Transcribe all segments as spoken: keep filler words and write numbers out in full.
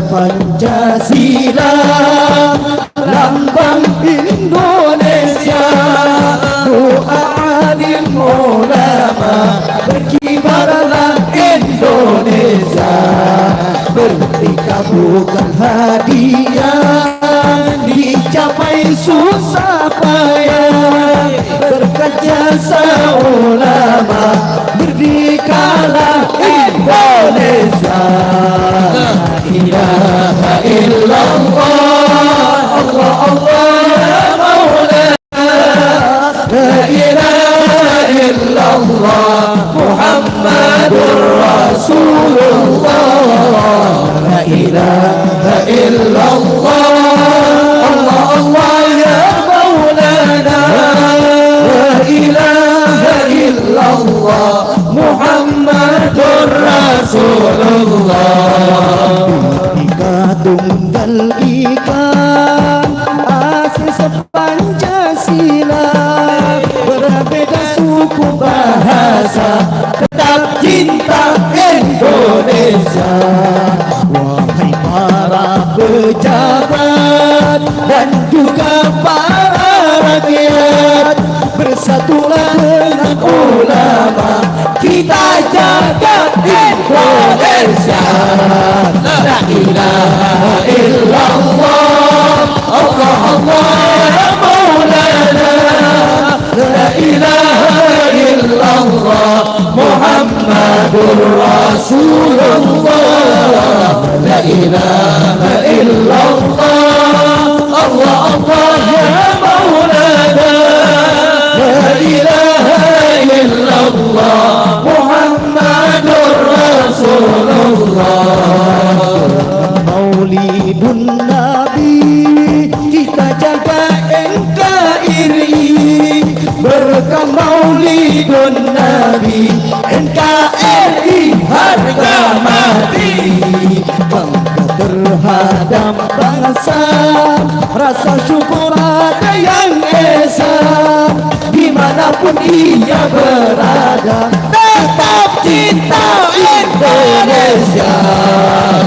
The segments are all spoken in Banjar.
Pancasila, lambang Indonesia, doa alim ulama, berkibarlah Indonesia. Merdeka bukan hadiah, dicapai susah payah. Berkat jasa ulama, merdekalah Indonesia. La ilaha illallah, Allah, Allah, ya Maulana. La ilaha illallah, Muhammadur Rasulullah. La ilaha illallah, Allah, Allah, ya Maulana. La ilaha illallah, Muhammadur Rasulullah. Tiga tunggal ika, asis Pancasila. Berbeda suku, bahasa, tetap cinta Indonesia. Wahai para pejabat dan juga para rakyat, bersatulah dengan ulama, kita jaga Indonesia. La ilaha illallah, Allah, Allah, ya Maulana. La ilaha illallah, Muhammadur Rasulullah. La ilaha illallah, Allah, Allah, ya Maulana. La ilaha illallah, Muhammadur Rasulullah. Maulidun Nabi, kita jaga N K R I. Berkah Maulidun Nabi, N K R I harga mati. Bangga terhadap bangsa, rasa syukur ada yang esa. Dimanapun ia berada, tetap cinta Indonesia.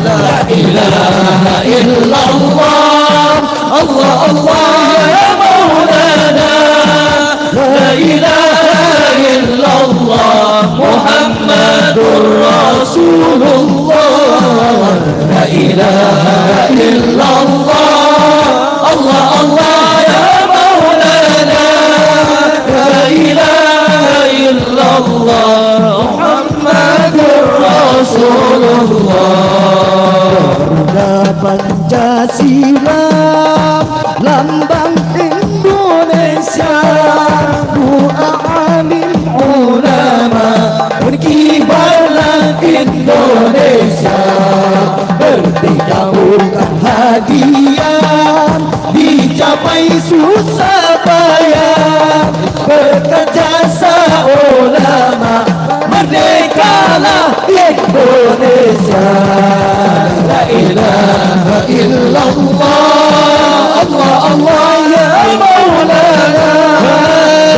La ilaha illallah, Allah, Allah, ya Maulana. La ilaha illallah, Muhammadur Rasulullah. La ilaha illallah, Allah, Allah, ya Maulana. La ilaha illallah, Muhammadur Rasulullah. Garuda Pancasila, lambang Indonesia, doa alim ulama, berkibarlah Indonesia. Merdeka bukan hadiah, dicapai susah payah. Berkat jasa ulama, merdekalah Indonesia. La ilaha illallah, Allah, Allah, ya Maulana.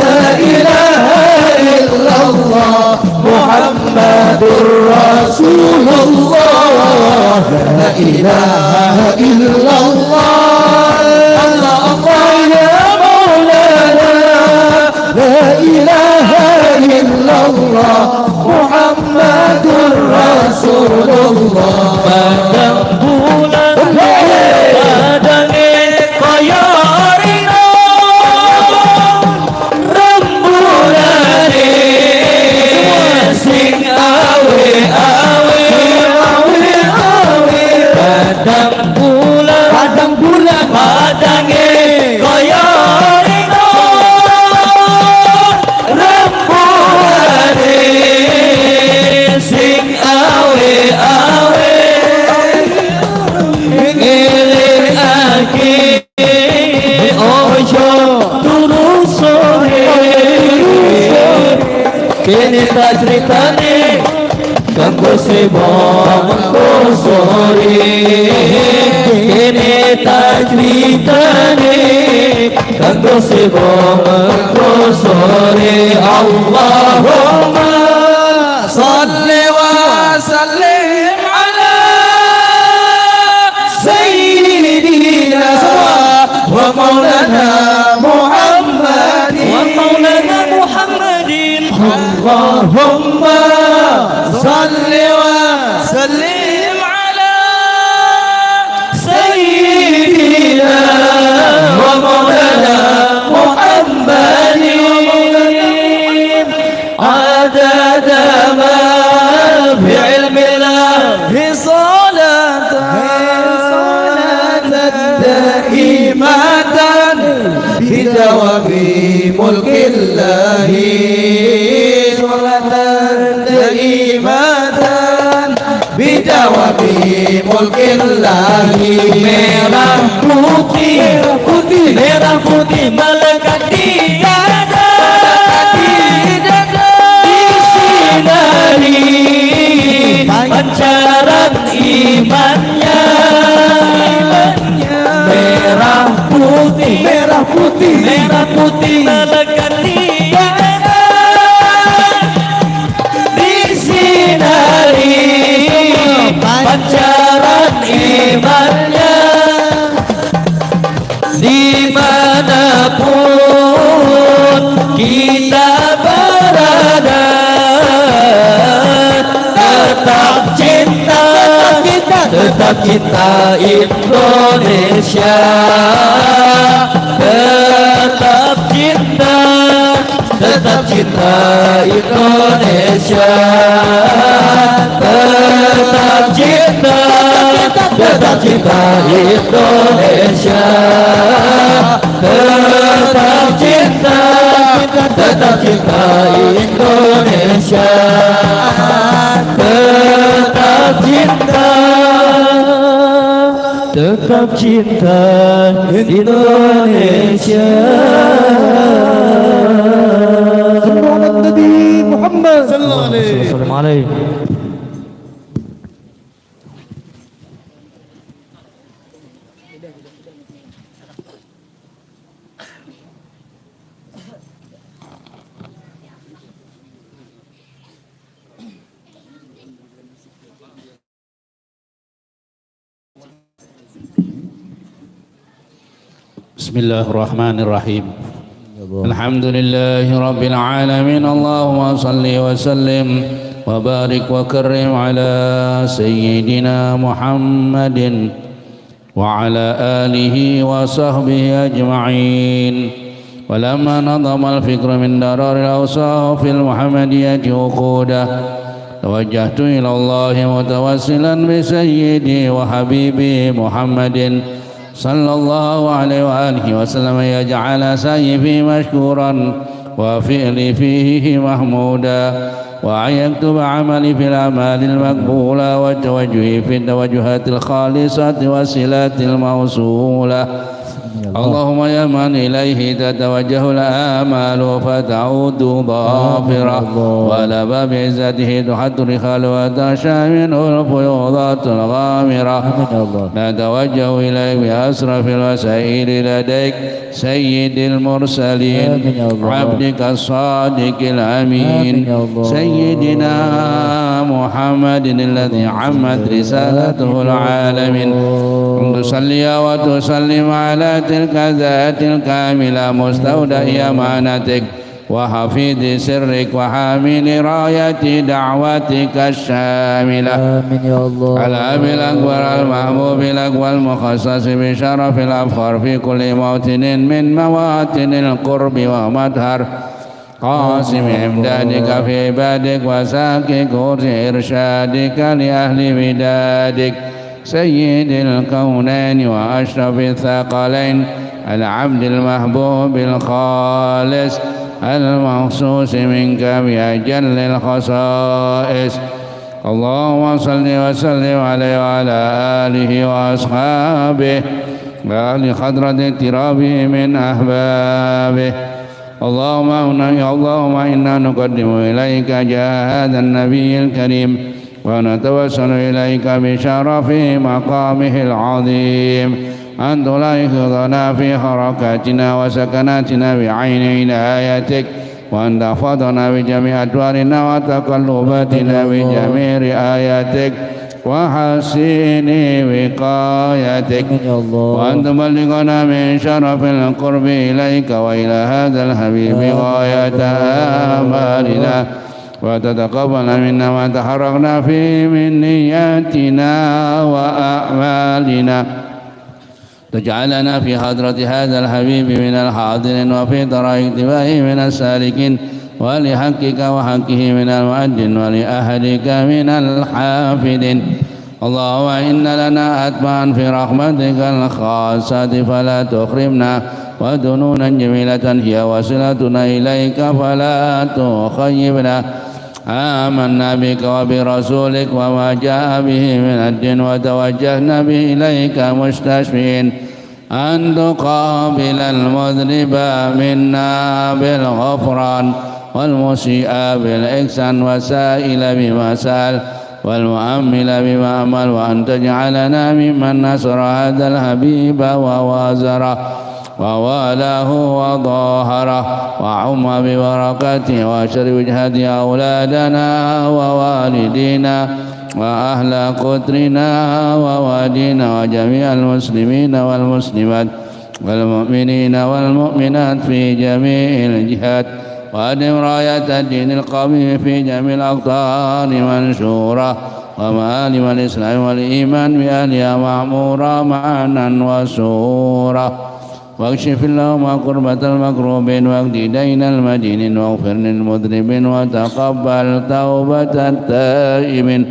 La ilaha illallah, Muhammadur Rasulullah. La ilaha illallah, Allah, Allah, ya Maulana. La ilaha illallah, Muhammadur Rasulullah. Padang bulan, padang kaya rinang, rembulane sing awe-awe, awe-awe. Padang bulan, padang bulan, padange kaya rinang, rembulane sing awe-awe. Ngelingake ojo turu sore. Kene ta critane kanggo sebo mengko sore. Kene ta critane kanggo sebo mengko sore. Allahumma shalli wa sallim ala اللهم صل وسلم على سيدنا ومولانا محمد عدد ما في علم الله صلاة دائمة بدوام ملك الله صلاة دائمة بدوام ملك الله. Merah putih, merah putih, merah putih melekat di dada, melekat di dada. Disinari pancaran imannya. Merah putih, merah putih, merah putih melekat di dada. Disinari pancaran imannya. Dimanapun kita berada, tetap cinta, tetap cinta, tetap cinta Indonesia. Tetap cinta, tetap cinta Indonesia. Tetap cinta, tetap cinta Indonesia. Tetap cinta, tetap cinta Indonesia. Tetap cinta, tetap cinta Indonesia. Sallu ala Nabi Muhammad. Sallallahu alaihi wasallam. بسم الله الرحمن الرحيم. الحمد لله رب العالمين. اللهم صل وسلم وبارك وكرم على سيدنا محمد وعلى آله وصحبه أجمعين. ولما نظم الفكر من درر الأوصاف المحمدية عقوده، توجهت إلى الله متوسلا بسيدي وحبيبي محمد صلى الله عليه وآله وسلم أن يجعل سعيي فيه مشكورا وفعلي فيه محمودا، وأن يكتب عملي في الأعمال المقبولة، وتوجهي في التوجهات الخالصة والصلات الموصولة. اللهم يا من إليه تتوجه الآمال فتعود ظافرة، وعلى باب عزته تحط الرحال وتنشأ منه الفيوضات الغامرة. نتوجه إليك بأشرف الوسائل لديك سيد المرسلين، آمين يا الله. عبدك الصادق الأمين، آمين يا الله. سيدنا محمد الذي عمت رسالته العالمين. أن تصلي وتسلم على تلك الذات الكاملة مستودع أمانتك وحفيظ سرك وحامل راية دعوتك الشاملة. آمين يا الله. الأب الأكبر المحبوب لك والمخصص بشرف الأفخر في كل موطن من مواطن القرب ومظهر قاسم إمدادك في عبادك وساقي كؤوس إرشادك لأهل ودادك سيد الكونين وأشرف الثقلين العبد المحبوب الخالص المخصوص منك بأجل الخصائص. اللهم صل وسلم عليه وعلى آله وأصحابه وأهل حضرة اقترابه من أحبابه. اللهم إنا، اللهم إنا نقدم إليك جاه هذا النبي الكريم، ونتوسل إليك بشرف مقامه العظيم أن تلاحظنا في حركاتنا وسكناتنا بعين عنايتك، وأن تحفظنا بجميع أطوارنا وتقلباتنا بجميع رعايتك وحسن وقايتك. آمين يا الله. وأن تبلغنا من شرف القرب إليك وإلى هذا الحبيب آمين. غاية آمالنا. وتتقبل منا ما تحركنا فيه من نياتنا وأعمالنا. تجعلنا في حضرة هذا الحبيب من الحاضرين، وفي طريق اتباعه من السالكين، ولحقك وحقه من المؤدين، ولأهلك من الحافظين. اللهم إن لنا أطماعا في رحمتك الخاصة فلا تحرمنا، وظنونا جميلة هي وسيلتنا إليك فلا تخيبنا. آمنا بك وبرسولك وما جاء به من الدين، وتوجهنا به إليك مستشفين أن تقابل المذنب منا بالغفران، والمسيء بالإحسان، والسائل بما سأل، والمؤمل بما أمل، وأن تجعلنا ممن نصر هذا الحبيب ووازره ووالاه وظاهره وعم ببركته وأشرف وجهته أولادنا ووالدينا وأهل قطرنا ووادينا وجميع المسلمين والمسلمات والمؤمنين والمؤمنات في جميع الجهات، وأدم راية الدين القويم في جميع الأقطار منشورة، ومعالم الإسلام والإيمان بأهلها معمورة معنى وصورة. واكشف اللهم كربة المكروبين، واقض دين المدينين، واغفر للمذنبين، وتقبل توبة التائبين،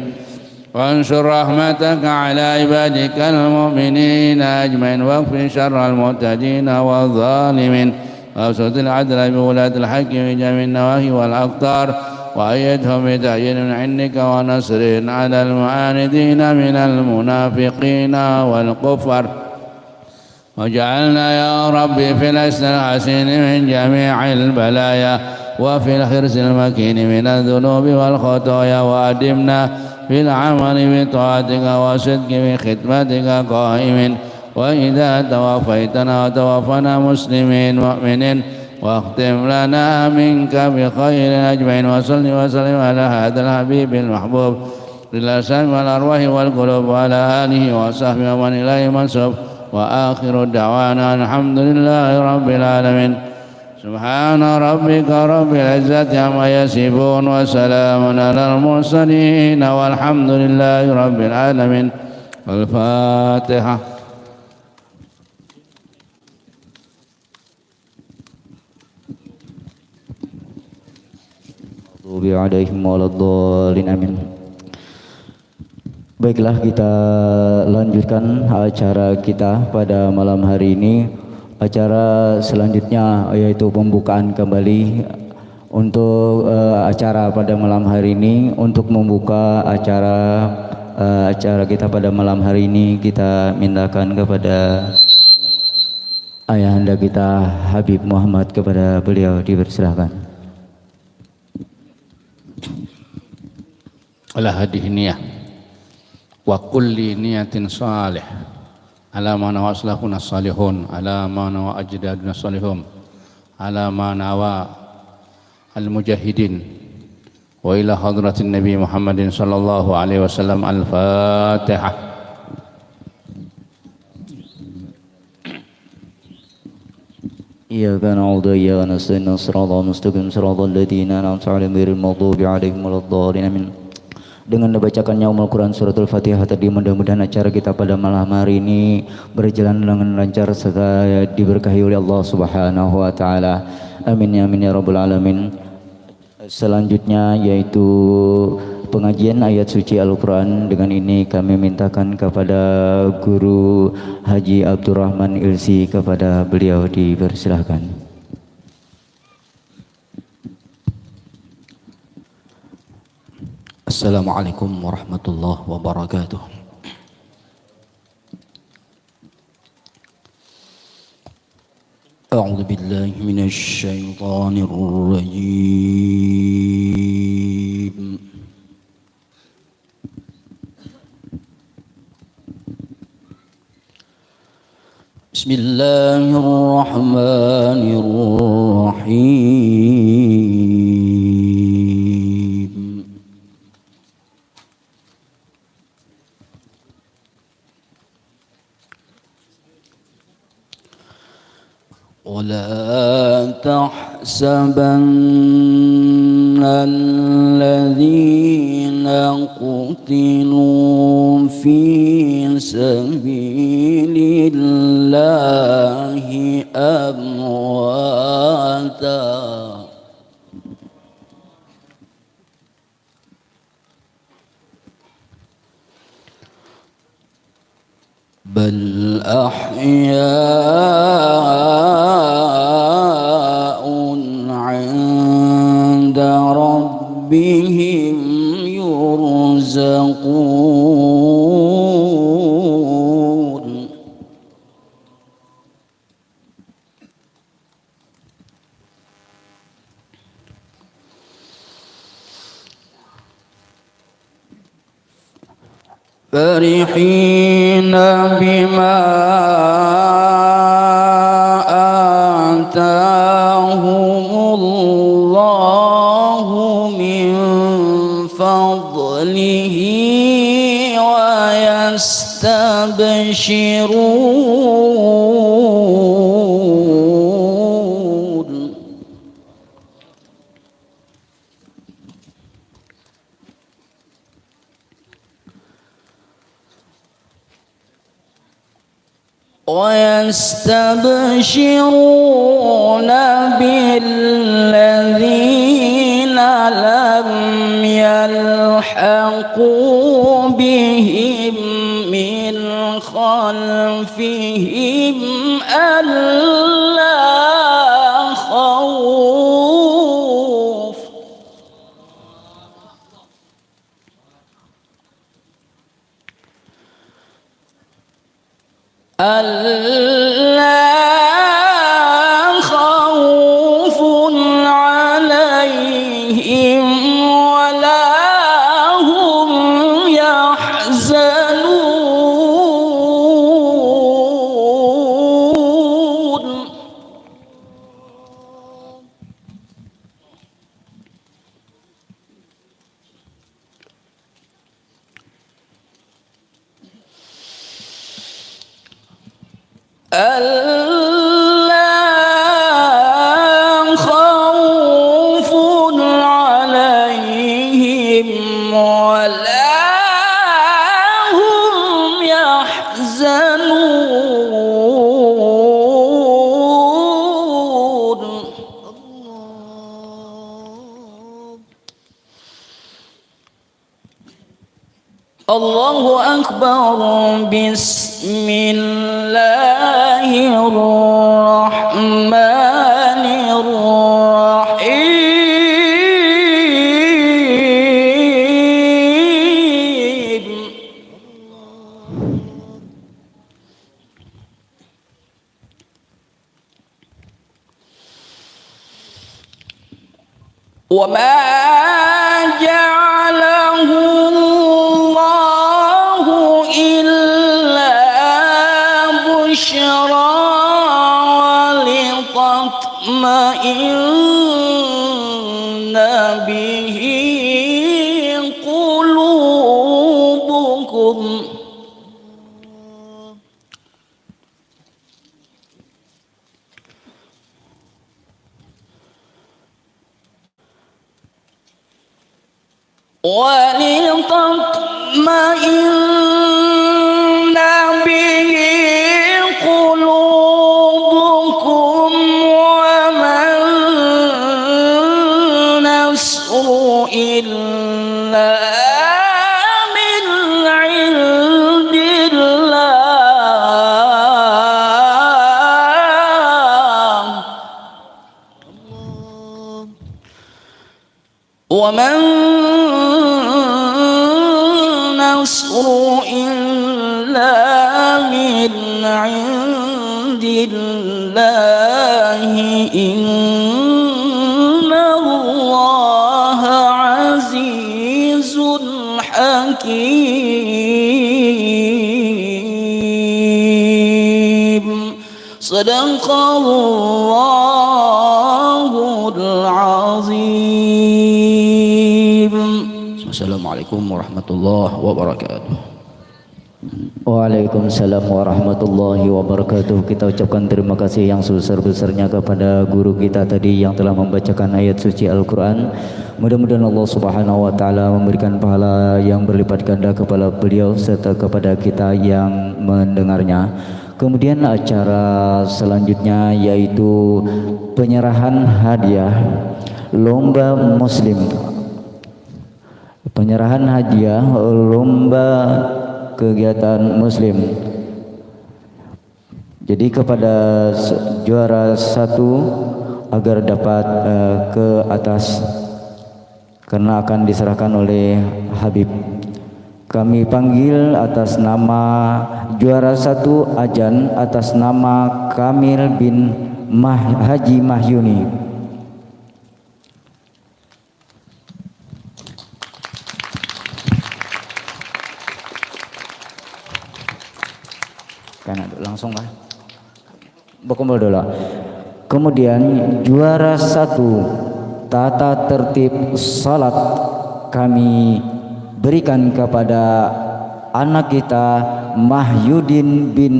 وانشر رحمتك على عبادك المؤمنين أجمعين، واكف شر المعتدين والظالمين، وابسط العدل بولاة الحق في جميع النواحي والأقطار، وأيدهم بتأييد من عندك ونصر على المعاندين من المنافقين والكفار. واجعلنا يا رب في الحصن الحصين من جميع البلايا، وفي الحرز المكين من الذنوب والخطايا، وأدمنا في العمل بطاعتك والصدق في خدمتك قائمين، وإذا توفيتنا وتوفنا مسلمين مؤمنين، واختم لنا منك بخير أجمعين. وصل وسلم على هذا الحبيب المحبوب للأجسام والأرواح والقلوب، وعلى آله وصحبه ومن إليه منسوب. وآخر دعوانا الحمد لله رب العالمين. سبحان ربك رب العزة عما يصفون، وسلام على المرسلين، والحمد لله رب العالمين. الفاتحة. Maghdubi alaihim waladdallin. Amin. Baiklah, kita lanjutkan acara kita pada malam hari ini. Acara selanjutnya yaitu pembukaan kembali untuk, eh, acara pada malam hari ini. Untuk membuka acara, eh, acara kita pada malam hari ini, kita mintakan kepada Ayahanda kita Habib Muhammad, kepada beliau dipersilahkan. Ala hadhihi niyah wa kulli niyatin salih, ala ma nawa aslafuna salihun, ala ma nawa ajdaduna salihun, ala ma nawa al mujahidin, wa ila hadratin Nabi Muhammadin sallallahu alaihi wasallam. Al-Fatihah. Iyyaka na'budu wa iyyaka nasta'in, shiratal mustaqim, shiratal ladzina an'amta 'alaihim ghairil maghdubi 'alaihim waladdallin. Amin. Dengan dibacakannya Ummul Quran Suratul Fatihah tadi, mudah-mudahan acara kita pada malam hari ini berjalan dengan lancar serta diberkahi oleh Allah Subhanahu wa taala. Amin ya amin ya rabbal alamin. Selanjutnya yaitu pengajian ayat suci Al-Quran. Dengan ini kami mintakan kepada Guru Haji Abdurrahman Ilsi, kepada beliau dipersilahkan. Assalamualaikum warahmatullahi wabarakatuh. أعوذ بالله من الشيطان الرجيم. بسم الله الرحمن الرحيم. ولا تحزن يحسبن الذين قتلوا في سبيل الله أمواتا. بل أحياء عند ربهم يرزقون. فرحين بما آتاهم الله من فضله ويستبشرون. ويستبشرون بالذين لم يلحقوا بهم من خلفهم ألا خوف ألا خوف عليهم ولا هم يحزنون. ألا خوف عليهم ولا هم يحزنون. الله أكبر. بسم الله الرحمن الرحيم. وما جعله الله إلا بشرى ولتطمئن به قلوبكم. ولتطمئن به قلوبكم وما النصر إلا من عند الله. وما النصر إلا من عند الله. إن الله عزيز حكيم. صدق الله العظيم. Wassalamualaikum warahmatullahi wabarakatuh. Waalaikumsalam warahmatullahi wabarakatuh. Kita ucapkan terima kasih yang sebesar-besarnya kepada guru kita tadi yang telah membacakan ayat suci Al-Quran. Mudah-mudahan Allah Subhanahu wa Ta'ala memberikan pahala yang berlipat ganda kepada beliau serta kepada kita yang mendengarnya. Kemudian, acara selanjutnya yaitu penyerahan hadiah lomba Muslim. Penyerahan hadiah lomba kegiatan Muslim. Jadi, kepada juara satu agar dapat, eh, ke atas karena akan diserahkan oleh Habib. Kami panggil atas nama juara satu Ajan atas nama Kamil bin Mah-, Haji Mahyuni. Karena langsung lah. Berkumpul dulu. Kemudian, juara satu, tata tertib salat kami berikan kepada anak kita, Mahyudin bin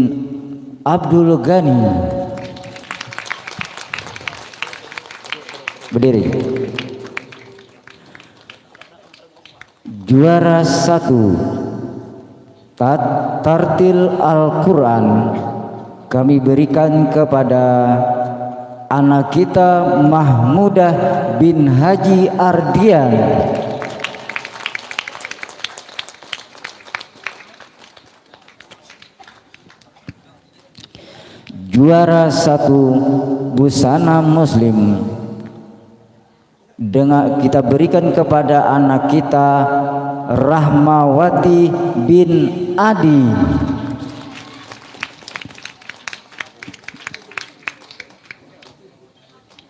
Abdul Ghani. Berdiri. Juara satu, tat-, tartil Al-Quran kami berikan kepada anak kita, Mahmudah bin Haji Ardian. Juara satu, busana Muslim dengan kita berikan kepada anak kita, Rahmawati bin Adi.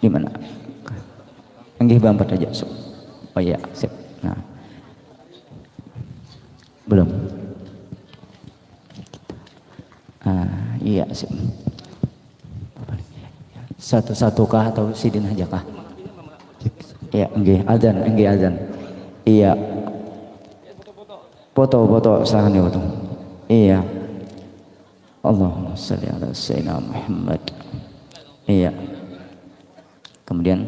Di mana? Enggih, baampat aja. So. Oh iya, sip. Nah. Belum. Ah, iya, sip. Satu-satu kah atau sidin aja kah? Iya, enggih, azan, enggih, azan. Iya. Foto, foto, silakan ya, foto. Iya. Allahumma shalli ala Sayyidina Muhammad. Iya. Kemudian,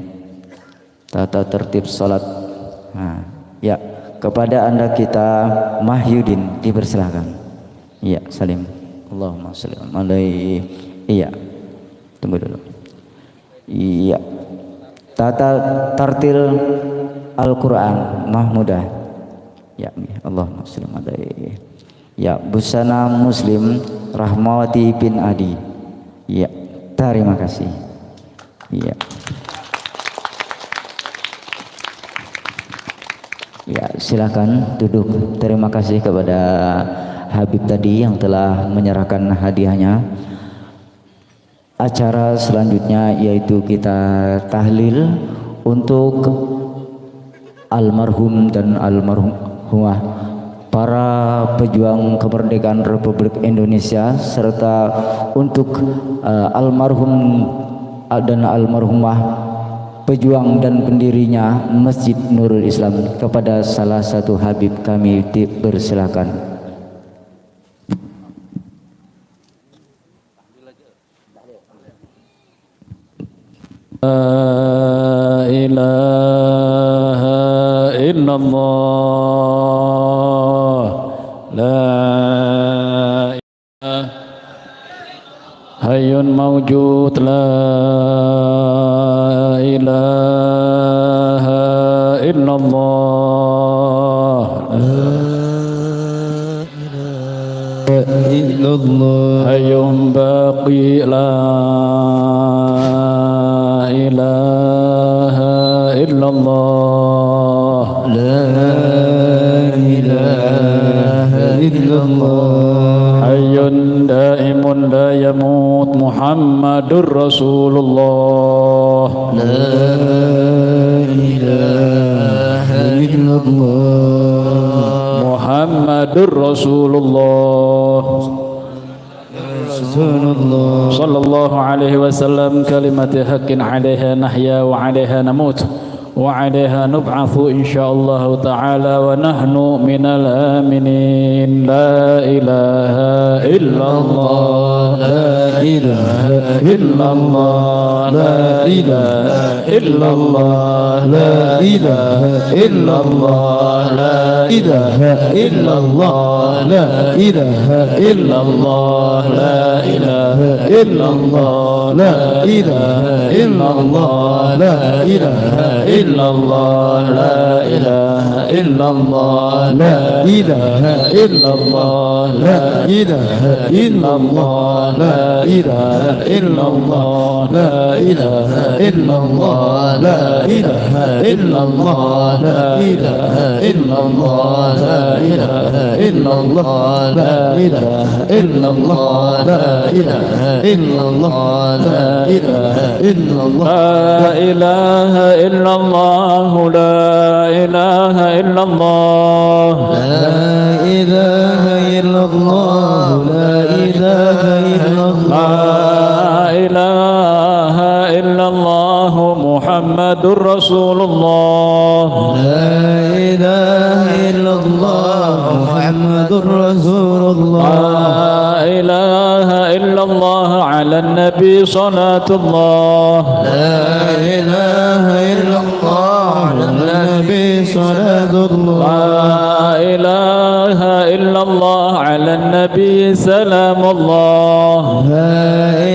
tata tertib salat. Nah, ya, kepada anak kita, Mahyudin, dipersilakan. Iya, Salim. Allahumma shalli alaihi. Iya. Tunggu dulu. Iya. Tata tartil Al-Quran, Mahmudah. Ya, Allahumma shalli alaihi. Ya, busana Muslim, Rahmawati bin Adi. Ya, terima kasih. Iya. Ya, silakan duduk. Terima kasih kepada Habib tadi yang telah menyerahkan hadiahnya. Acara selanjutnya yaitu kita tahlil untuk almarhum dan almarhumah, para pejuang kemerdekaan Republik Indonesia, serta untuk, eh, almarhum dan almarhumah, pejuang dan pendirinya Masjid Nurul Islam. Kepada salah satu Habib kami dipersilakan. La ilaha illallah. La ilaha hayyun maujud. La ilaha illallah. La ilaha illallah. Hayyun baqi. La ilaha illallah. La ilaha illallah. Hayyun daimun la yamut. Muhammadur Rasulullah. La ilaha illallah. Muhammadur Rasulullah. Rasulullah. Sallallahu alaihi wasallam, kalimati haqqin alaiha nahya wa alaiha namut. وعليها نبعث إن شاء الله تعالى ونحن من الآمنين. لا إله إلا الله، لا إله إلا الله، لا إله إلا الله، لا إله إلا الله، لا إله إلا الله، لا إله إلا الله، لا إله إلا الله، لا إله إلا الله، لا إله إلا الله، لا إله إلا الله، لا إله إلا الله، لا إله إلا الله، لا إله إلا الله، لا إله إلا الله، لا إله إلا الله، لا إله إلا الله، لا إله إلا الله، لا إله إلا الله، لا إله إلا الله، لا إله إلا الله. لا إله إلا الله، لا إله إلا الله. لا إله إلا الله، لا إله إلا الله. لا إله إلا الله، محمد رسول الله. لا إله إلا الله، محمد رسول الله. لا إله إلا الله، على النبي صلاة الله. لا إله إلا الله، على النبي صلاة الله. لا إله إلا الله، على النبي سلام الله. لا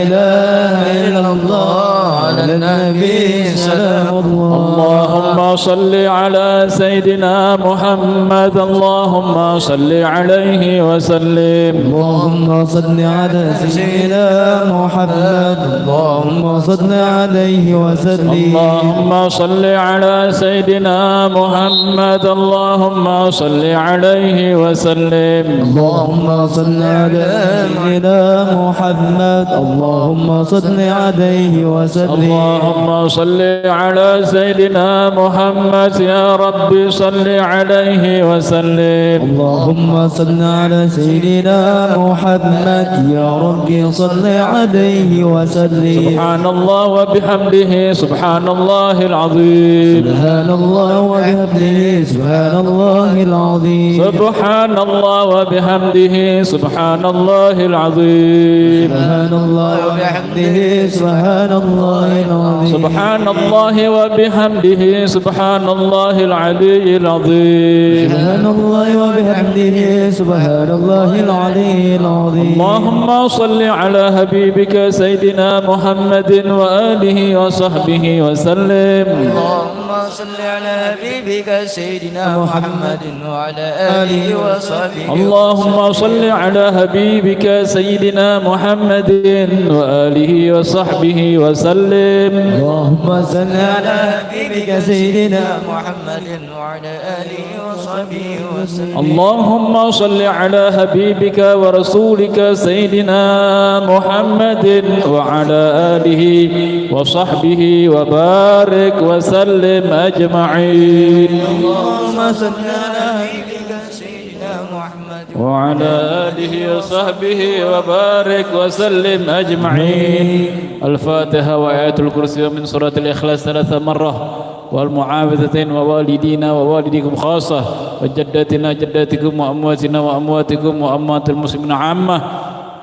إله إلا الله، على النبي سلام الله. اللهم صل على سيدنا محمد، اللهم صل عليه وسلم. اللهم صل على سيدنا محمد، اللهم صل عليه وسلم. اللهم صل على سيدنا محمد، اللهم صل عليه وسلم. اللهم صل على سيدنا محمد، اللهم صل عليه وسلم. اللهم صل على سيدنا محمد، يا رب صل عليه وسلم. اللهم صل على سيدنا محمد، يا رب صل عليه وسلم. سبحان الله وبحمده، سبحان الله العظيم. سبحان الله وبحمده، سبحان الله العظيم. سبحان الله وبحمده، سبحان الله العظيم. سبحان الله وبحمده، سبحان الله العظيم. سبحان الله وبحمده، سبحان الله العلي العظيم. سبحان الله وبحمده، سبحان الله العلي العظيم. اللهم صل على حبيبك سيدنا محمد وآله وصحبه وسلم. اللهم صل على حبيبك سيدنا محمد وعلى آله وصحبه. اللهم صل على حبيبك سيدنا محمد وآله وصحبه وسلم. اللهم صل على حبيبك سيدنا محمد وعلى آله وصحبه وسلم. اللهم صل على حبيبك ورسولك سيدنا محمد وعلى آله وصحبه وبارك وسلم أجمعين. اللهم صل على حبيبك سيدنا محمد وعلى آله وصحبه وبارك وسلم أجمعين. الفاتحة وآية الكرسي ومن سورة الإخلاص ثلاث مرة. والمعاوذتين ووالدينا ووالديكم خاصة، وجداتنا جداتكم وأمواتنا وأمواتكم وأموات المسلمين عامة،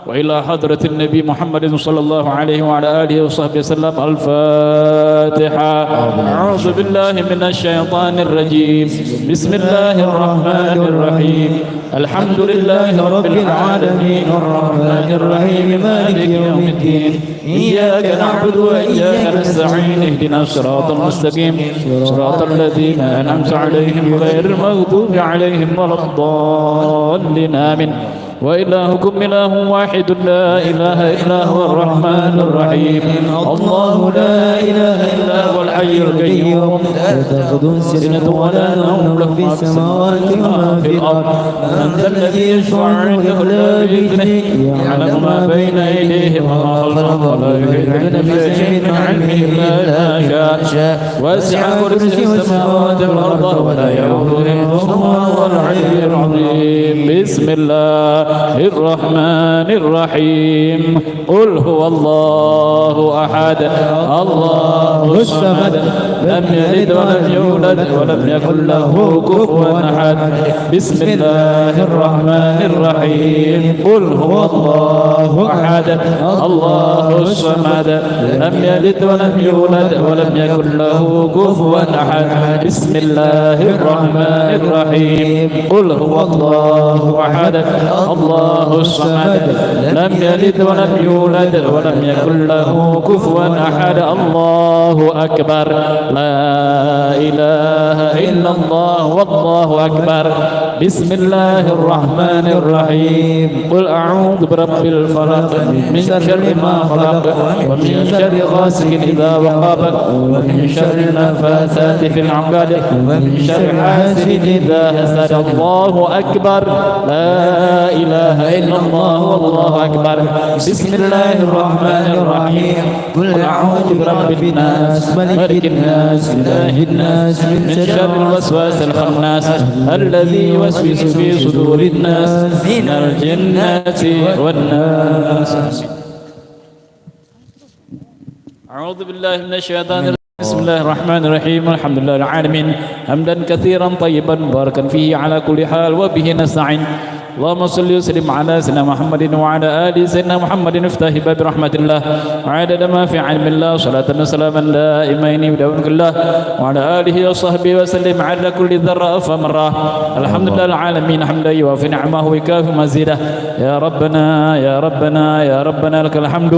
وإلى حضرة النبي محمد صلى الله عليه وعلى آله وصحبه وسلم. الفاتحة. أعوذ بالله من الشيطان الرجيم. بسم الله الرحمن الرحيم. الحمد لله رب العالمين، الرحمن الرحيم، مالك يوم الدين. إياك نعبد وإياك نستعين. اهدنا الصراط المستقيم. صراط الذين أنعمت عليهم غير المغضوب عليهم ولا الضالين. آمين. وإلهكم إله واحد لا إله إلا هو الرحمن الرحيم. الله لا إله إلا هو الحي القيوم. لا تأخذه سنة ولا نوم، له ما في السماوات وما في الأرض. من ذا الذي يشفع عنده إلا بإذنه؟ يعلم ما بين أيديهم وما خلفهم ولا يحيطون بشيء من علمه إلا بما شاء. وسع كرسيه السماوات والأرض ولا يؤوده حفظهما وهو العلي العظيم. بسم الله الرحمن الرحيم. قل هو الله أحد، الله الصمد، لم يلد ولم يولد ولم يكن له كفوا أحد. بسم الله الرحمن الرحيم. قل هو الله أحد. الله الصمد. لم يلد ولم يولد ولم يكن له كفوا أحد. بسم الله الرحمن الرحيم. قل هو الله أحد. الله الصمد. لم يلد ولم يولد ولم يكن له كفوا أحد. الله أكبر. لا إله إلا الله والله أكبر. بسم الله الرحمن الرحيم. قل أعوذ برب الفلق. من شر ما خلق. ومن شر غاسق إذا وقب. ومن شر النفاثات في العقد. ومن شر حاسد إذا حسد. الله أكبر. لا إله إلا الله والله أكبر. بسم الله الرحمن الرحيم. قل أعوذ برب الناس، ملك الناس، إله الناس، من شر الوسواس الخناس، الذي يوسوس في صدور الناس، من الجنة والناس. أعوذ بالله من الشيطان الرجيم. بسم الله الرحمن الرحيم. الحمد لله رب العالمين. حمدا كثيرا طيبا مباركا فيه على كل حال، وبه نستعين. اللهم صل وسلم على سيدنا محمد وعلى آل سيدنا محمد، افتح باب رحمة الله، وعدد ما في علم الله، صلاة وسلاما دائمين بدوام الله، وعلى آله وصحبه وسلم، عدد كل ذرة فمرة. الحمد لله العالمين، حمدا يوافي نعمه ويكافئ مزيده. يا ربنا، يا ربنا، يا ربنا، لك الحمد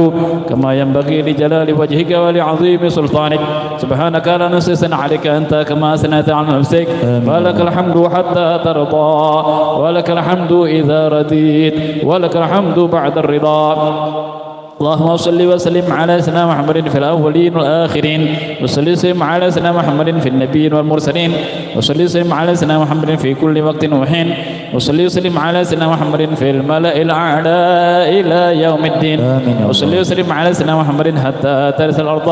كما ينبغي لجلال وجهك ولعظيم سلطانك. سبحانك، لا نحصي ثناء عليك أنت كما أثنيت على نفسك. آمين. ولك الحمد حتى ترضى، ولك الحمد إذا رضيت، ولك الحمد بعد الرضا. اللهم صل وسلم على سيدنا محمد في الأولين والآخرين، وصل وسلم على سيدنا محمد في النبيين والمرسلين، وصل وسلم على سيدنا محمد في كل وقت وحين، وصل وسلم على سيدنا محمد في الملأ الأعلى إلى يوم الدين. آمين يا رب. وصل وسلم على سيدنا محمد حتى ترث الأرض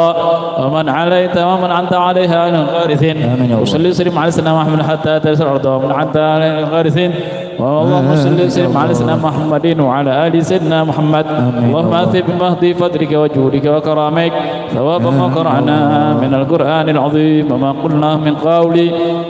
ومن عليها ومن أنت عليها من الوارثين. آمين يا رب. وصل وسلم على سيدنا محمد حتى ترث الأرض ومن أنت عليها من الوارثين. اللهم صل وسلم على سيدنا محمد وعلى آل سيدنا محمد. آمين. اللهم آتنا بمحض فضلك وجودك وكرمك ثواب ما قرأنا من القرآن العظيم وما قلناه من قول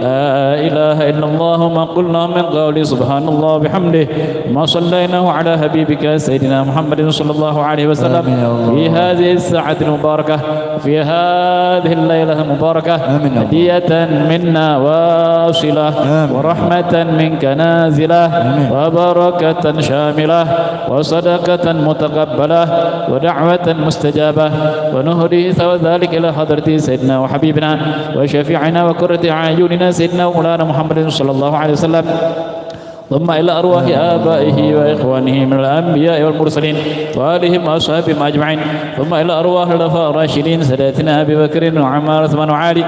لا إله إلا الله وما قلناه من قول سبحان الله وبحمده وما صليناه على حبيبك سيدنا محمد صلى الله عليه وسلم. آمين يا الله. في هذه الساعة المباركة، في هذه الليلة المباركة. آمين يا الله. هدية منا واصلة. آمين. ورحمة منك نازلة. آمين. وبركة شاملة. وصدقة متقبلة. ودعوة مستجابة. ونهدي ثواب ذلك إلى حضرة سيدنا وحبيبنا وشفيعنا وقرة أعيننا سيدنا ومولانا محمد صلى الله عليه وسلم. ثم إلى أرواح آبائه وإخوانه من الأنبياء والمرسلين وآلهم وأصحابهم أجمعين. ثم إلى أرواح الخلفاء الراشدين ساداتنا أبي بكر وعمر وعثمان وعلي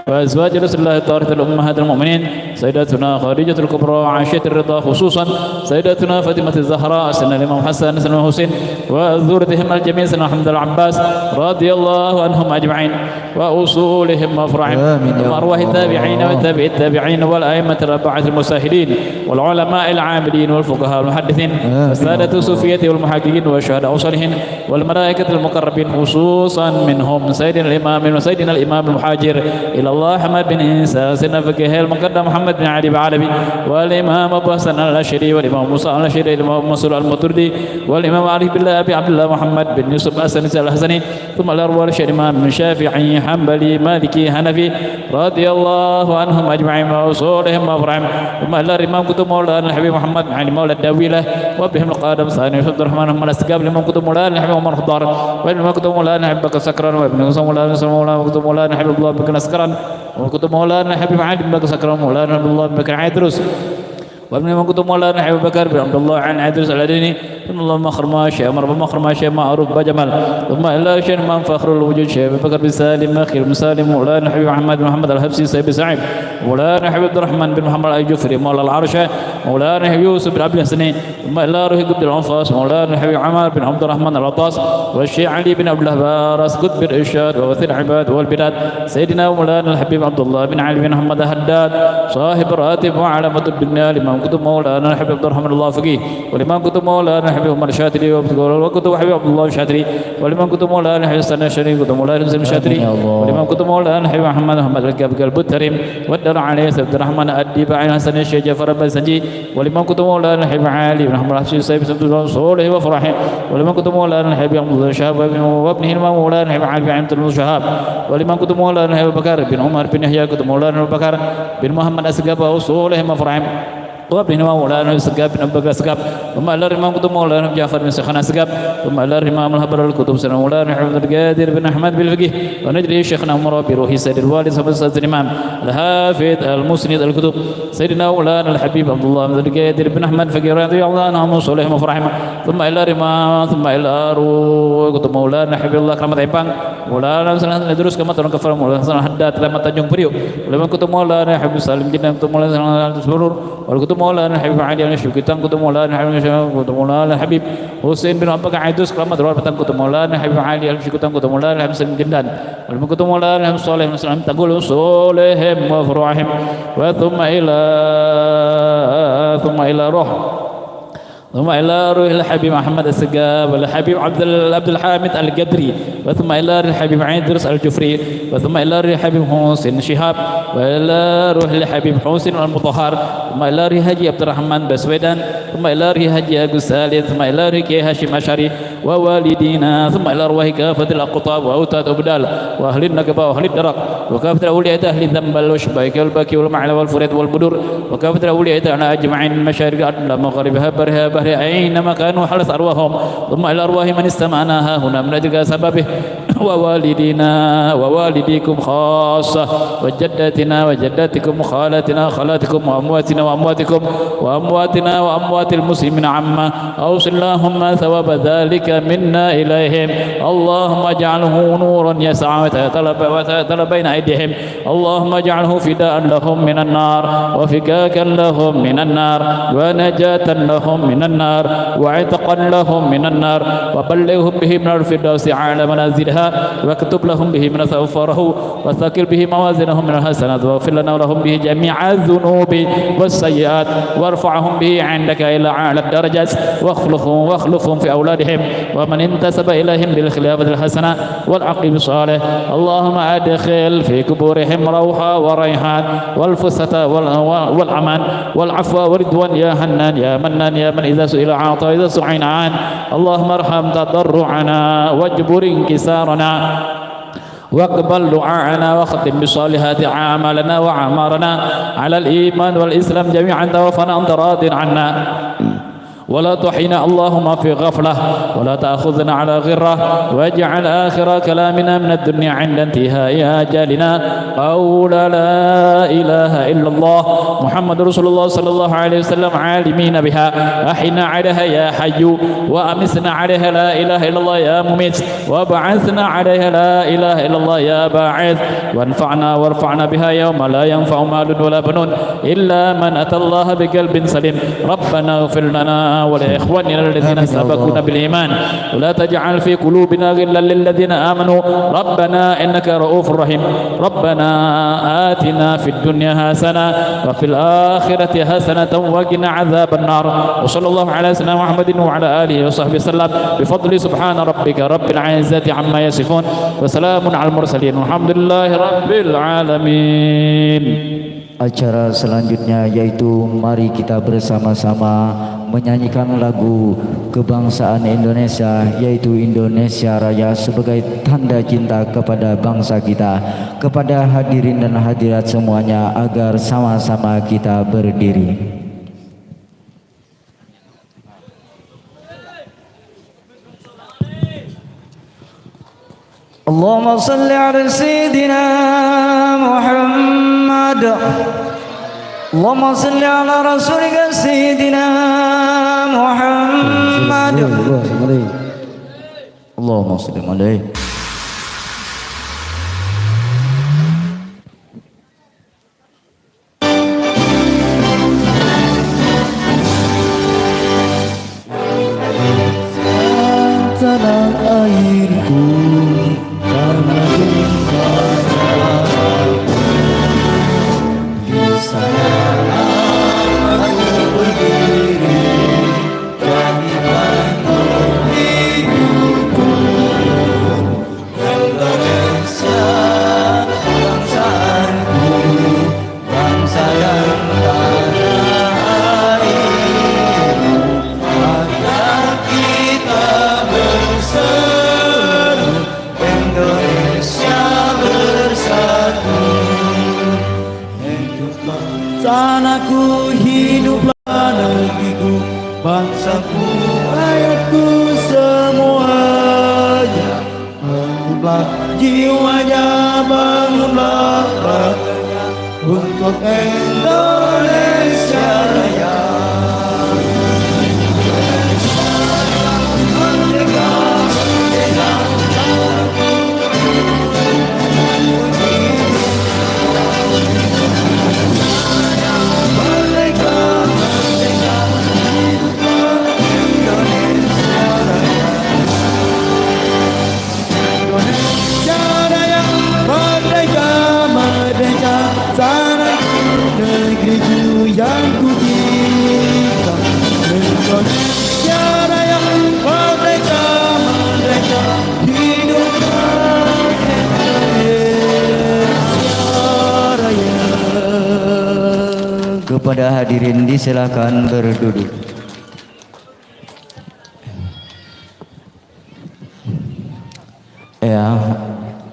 وأزواج رسول الله الطاهرات الأمهات المؤمنين سيدتنا خديجة الكبرى وعائشة الرضا، خصوصا سيدتنا فاطمة الزهراء، سيدنا الإمام حسن، سيدنا الحسين، وذريتهم الجميع، سيدنا محمد العباس، رضي الله عنهم أجمعين. وأصولهم وفروعهم. آمين يا الله. وأرواح التابعين وتابع التابعين والأئمة الأربعة المجتهدين والعلماء العاملين والفقهاء والمحدثين. آمين. والسادة الصوفية والمحققين والشهداء والصالحين والملائكة المقربين، خصوصا منهم سيدنا الإمام، سيدنا الإمام المهاجر إلى الله أحمد بن عيسى، سيدنا الفقيه المقدم محمد بن علي العلوي، والإمام أبو حسن الأشعري، والإمام موسى الأشعري، والإمام منصور الماتريدي، والإمام عارف بالله أبي عبد الله محمد بن يوسف السنوسي الحسني، ثم إلى أرواح الشيخ الإمام الشافعي حنبلي مالكي حنفي رضي الله عنهم أجمعين وأصولهم وفروعهم، ثم إلى الإمام قطب مولانا الحبيب محمد بن علي مولى الدولة، وبهم القادم ثاني عبد الرحمن محمد السقاف، الإمام قطب مولانا الحبيب عمر الخضر، والإمام قطب مولانا الحبيب بكر سكران، وابن قطب مولانا، مولانا قطب مولانا الحبيب عبد الله بكر سكران، وقطب مولانا الحبيب عبد الله بكر عيدروس، وابن قطب مولانا أبي بكر بن عبد الله عن عيدروس العدني، ثم اللهم أخر ما شيء أمر، اللهم أخر ما شيء معروف بجمال، ثم إلى شيء من فخر الوجود شيء أبي بكر بن سالم، أخي بن سالم، مولانا حبيب أحمد بن محمد الحبسي سيد سعيد، مولانا حبيب عبد الرحمن بن محمد الجفري مولى العرش، مولانا حبيب يوسف بن عبد الحسني، ثم إلى روح قطب الأنفاس، مولانا حبيب عمر بن عبد الرحمن العطاس، والشيخ علي بن عبد الله باراس قطب الإرشاد وغوث العباد والبلاد، سيدنا ومولانا الحبيب عبد الله بن علي بن محمد الحداد، صاحب راتب وعلامة الدنيا، الإمام Kutub Maulana Habib Abdurrahman Al-Faqih, wa liman kutub Maulana Habib Umar Syatiri, wa liman kutub Habib Abdullah Syatiri, wa liman kutub Maulana Habib Hasan Syatiri, kutub Maulana Hasan Syatiri, Amin, ya Allah. Wa liman kutub Maulana Habib Ahmad Ahmad Al-Gabgal Butarim, wa dar alaihi Sayyid Rahman Ad-Diba Al Hasan Syekh Jafar Al-Basanji, wa liman kutub Maulana Habib Ali bin Ahmad Hasan Sayyid Abdul Soleh wa Farahim, wa liman kutub Maulana Habib Abdullah Syahab wa ibnihi Maulana Habib Ali bin Abdul Syahab, wa liman kutub Maulana Habib Bakar bin Umar bin Yahya, kutub Maulana Abu Bakar bin Muhammad Asgab wa Soleh wa Farahim. Wa bin Maulana Segab bin Abu Bakar Segab, wa ma'lar Imam Kutub Maulana Ja'far bin Syekhana Segab, wa ma'lar Imam Al-Habar Al-Kutub Sayyidina Maulana Muhammad Qadir bin Ahmad bil Fiqih, wa najri Syekhna Umar bi ruhi Sayyidil Walid Sahabat Sayyidil Imam Al-Hafidh Al-Musnid Al-Kutub Sayyidina Maulana Al-Habib Abdullah bin Qadir bin Ahmad Faqih radhiyallahu anhu, Soleh Mafrahim, thumma ila Imam, thumma ila Arwah Kutub Maulana Habibullah Keramat Empang, Maulana Salah Idrus Keramat Orang Kafar, Maulana Salah Haddad Keramat Tanjung Priuk, Ulama Kutub Maulana Habib Salim Jindan, Kutub Maulana Salah Haddad Surur, Wal Kutub Maulana Habib Ali Al Syukitang, Kutub Maulana Habib Syukitang, Kutub Maulana Habib Husain bin Abdul Idrus Keramat Ruar Petang, Kutub Maulana Habib Ali Al Syukitang, Kutub Maulana Habib Salim Jindan, Wal Kutub Maulana Habib Saleh Muslim Tanggul Soleh Mafrahim, wa thumma ila, thumma ila roh, thumma ila ruhil Habib Ahmad Segab, wal Habib Abdul, Abdul Hamid Al Gadri, wa thumma ila ruhil Habib Idris Al Jufri, wa thumma ila ruhil Habib Husin Shihab, wa ila ruhil Habib Husin Al Mutahar, thumma ila ruhi Haji Abdurrahman Baswedan, thumma ila ruhi Haji Agus Salim, thumma ila ruhi Kiai Hashim Ashari, wa walidina, thumma ila arwahi kafatil aqtab wa autat ubdal, wa ahlin nagaba wa ahlid darak, wa kafatil awliya ahli dzambal wa syubaiki wal baki wal ma'la wal furat wal budur, wa kafatil awliya ta'ala ajma'in masyariqil ard la magharibiha barriha bahriha aina ma kanu halat arwahum, thumma ila arwahi man istama'ana hahuna min ajli sababih, wa walidina wa walidikum khassah, wa jaddatina wa jaddatikum, khalatina khalatikum, wa amwatina wa amwatikum, wa amwatina wa amwatil muslimina amma. Awsil Allahumma thawaba dzalika minna ilaihim. Allahumma ij'alhu nuran yas'a wa yatala, wa yatala baina aidihim. Allahumma ij'alhu fidaan lahum minan nar, wa fikakan lahum minan nar, wa najatan lahum minan nar, wa itqan lahum minan nar, wa ballighhum bihi minal firdausi a'la manaziliha, wa aktub lahum bihi minal farahu, wa thaqil bihi mawazinahum minal hasanat, wa ighfir lana wa lahum bihi jami'adz dzunubi was sayyi'at, warfa'hum bihi 'indaka ila a'lad darajat, wa akhlufhum, wa akhlufhum fi auladihim, wa man intasaba ilaihim bil khilafatil hasanah, wal aqib salih. Allahumma adkhil fi kuburihim rauha wa raihan wal fusata wal, wal aman wal afwa wa ridwan ya hannan ya mannan ya man idza su'ila a'ta wa idza su'ina an. Allahumma arham tadarru'ana wajbur inkisarana. Waqbal du'a'ana wa khatim bisalihati a'malana wa amarana alal iman wal islam jami'an tawaffana anta radin anna. ولا تحينا اللهم في غفلة ولا تأخذنا على غرة واجعل آخر كلامنا من الدنيا عند انتهاء آجالنا قول لا إله إلا الله محمد رسول الله صلى الله عليه وسلم عالمين بها أحينا عليها يا حي وأمسنا عليها لا إله إلا الله يا مميت وبعثنا عليها لا إله إلا الله يا باعث وانفعنا وارفعنا بها يوم لا ينفع مال ولا بنون إلا من أتى الله بقلب سليم. ربنا اغفر لنا ولإخواننا الذين سبقونا بالإيمان ولا تجعل في قلوبنا غلا للذين آمنوا ربنا إنك رؤوف رحيم. ربنا آتنا في الدنيا حسنة وفي الآخرة حسنة وقنا عذاب النار. وصلى الله على سيدنا محمد وعلى آله وصحبه وسلم بفضل سبحان ربك رب العزة عما يصفون وسلام على المرسلين والحمد لله رب العالمين. Acara selanjutnya yaitu mari kita bersama-sama menyanyikan lagu kebangsaan Indonesia, yaitu Indonesia Raya, sebagai tanda cinta kepada bangsa kita. Kepada hadirin dan hadirat semuanya, agar sama-sama kita berdiri. اللهم صل على سيدنا محمد. اللهم صل على رسولك سيدنا محمد. اللهم صل عليه. Tanah airku, tanah tumpah darahku. Di sana aku Jiwanya bangunlah raganya untuk Indonesia Raya. Indonesia Raya merdeka, merdeka, tanahku, negeriku yang ku cinta. Indonesia Raya merdeka, merdeka, hiduplah Indonesia Raya. Kepada hadirin, disilakan berduduk. Ya,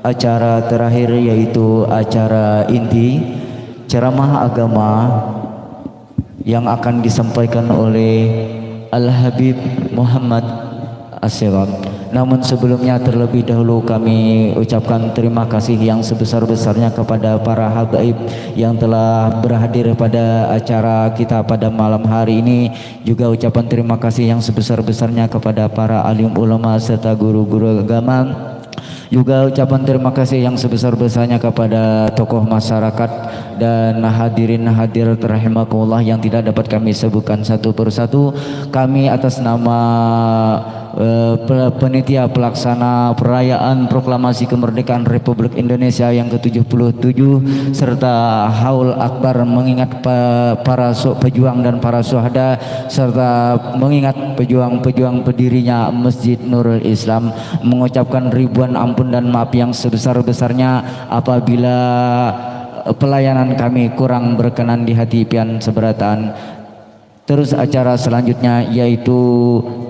acara terakhir yaitu acara inti ceramah agama yang akan disampaikan oleh Al-Habib Muhammad Asirot. Namun sebelumnya, terlebih dahulu kami ucapkan terima kasih yang sebesar-besarnya kepada para habaib yang telah berhadir pada acara kita pada malam hari ini. Juga ucapan terima kasih yang sebesar-besarnya kepada para alim ulama serta guru-guru agama. Juga ucapan terima kasih yang sebesar-besarnya kepada tokoh masyarakat dan hadirin hadirat rahimakumullah yang tidak dapat kami sebutkan satu persatu. Kami atas nama, eh, pe-, penitia pelaksana perayaan proklamasi kemerdekaan Republik Indonesia yang ketujuh puluh tujuh serta haul akbar mengingat pa-, para su-, pejuang dan para syuhada serta mengingat pejuang-pejuang berdirinya Masjid Nurul Islam, mengucapkan ribuan ampun dan maaf yang sebesar-besarnya apabila, eh, pelayanan kami kurang berkenan di hati pian seberataan. Terus acara selanjutnya yaitu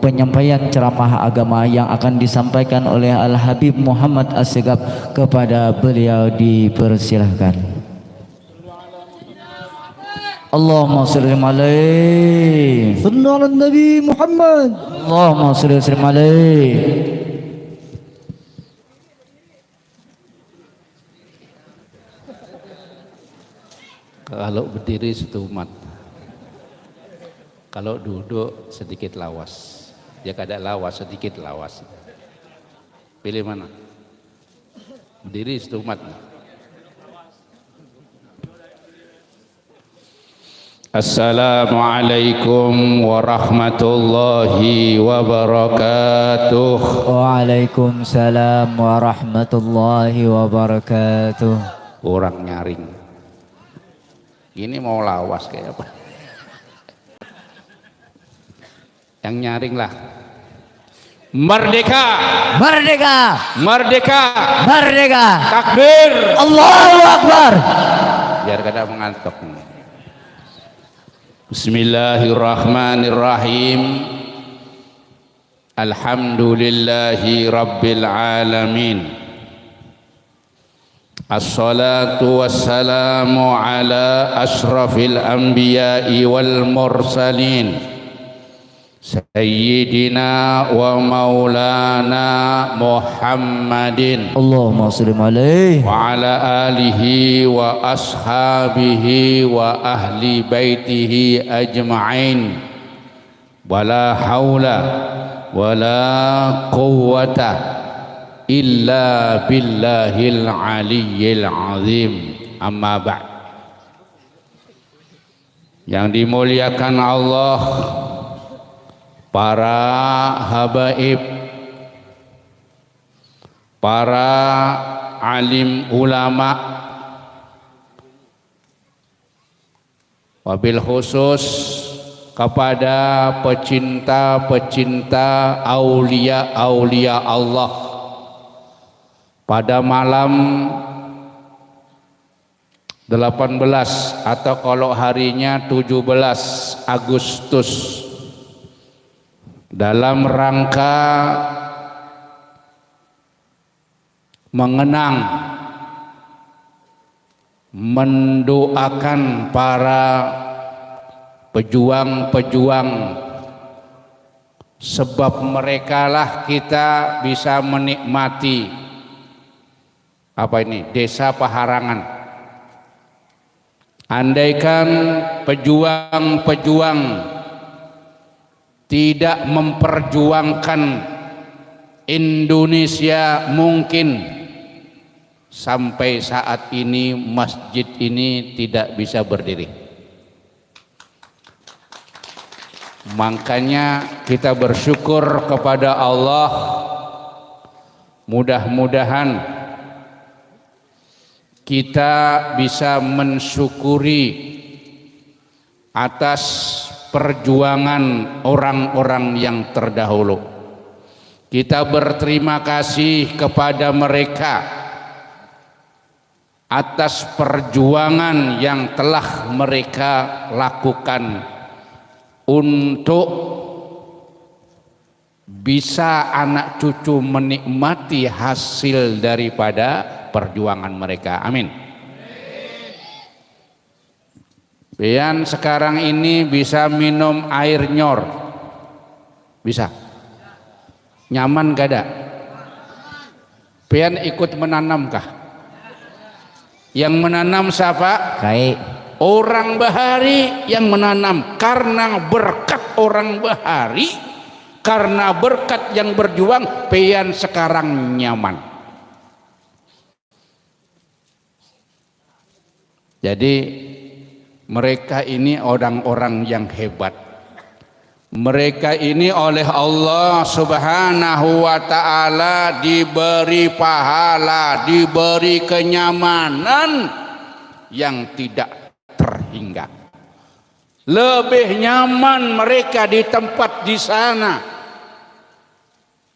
penyampaian ceramah agama yang akan disampaikan oleh Al-Habib Muhammad Assegaf. Kepada beliau dipersilahkan. Allahumma salli alaihi. Sallu ala Nabi Muhammad. Allahumma salli wa sallim alaihi. Kalau berdiri setumat. Kalau duduk sedikit lawas. Ya, kada lawas, sedikit lawas. Pilih mana? Berdiri setumat. Assalamualaikum warahmatullahi wabarakatuh. Waalaikumsalam warahmatullahi wabarakatuh. Kurang nyaring. Ini mau lawas kayak apa? Yang nyaring lah. Merdeka! Merdeka! Merdeka! Merdeka! Takbir! Allahu Akbar! Biar kada mengantuk. Bismillahirrahmanirrahim. Alhamdulillahi Rabbil Alamin. Assalatu wassalamu ala asyrafil anbiya'i wal mursalin, Sayyidina wa maulana Muhammadin. Allahumma sallim alaihi. Wa ala alihi wa ashabihi wa ahli baitihi ajma'in. Wala haula wala quwwata illa billahil aliyyil azim. Amma ba'd. Yang dimuliakan Allah, para habaib, para alim ulama, wabil khusus kepada pecinta-pecinta aulia-aulia Allah. Pada malam delapan belas atau kalau harinya tujuh belas Agustus, dalam rangka mengenang, mendoakan para pejuang-pejuang, sebab merekalah kita bisa menikmati apa ini, Desa Paharangan. Andaikan pejuang-pejuang tidak memperjuangkan Indonesia, mungkin sampai saat ini masjid ini tidak bisa berdiri. Makanya kita bersyukur kepada Allah, mudah-mudahan kita bisa mensyukuri atas perjuangan orang-orang yang terdahulu. Kita berterima kasih kepada mereka atas perjuangan yang telah mereka lakukan untuk bisa anak cucu menikmati hasil daripada perjuangan mereka. Amin. Pian sekarang ini bisa minum air nyor. Bisa. Nyaman kada? Pian ikut menanam kah? Yang menanam siapa? Kai. Orang bahari yang menanam. Karena berkat orang bahari, karena berkat yang berjuang, pian sekarang nyaman. Jadi mereka ini orang-orang yang hebat. Mereka ini oleh Allah Subhanahu wa Ta'ala diberi pahala, diberi kenyamanan yang tidak terhingga. Lebih nyaman mereka di tempat di sana.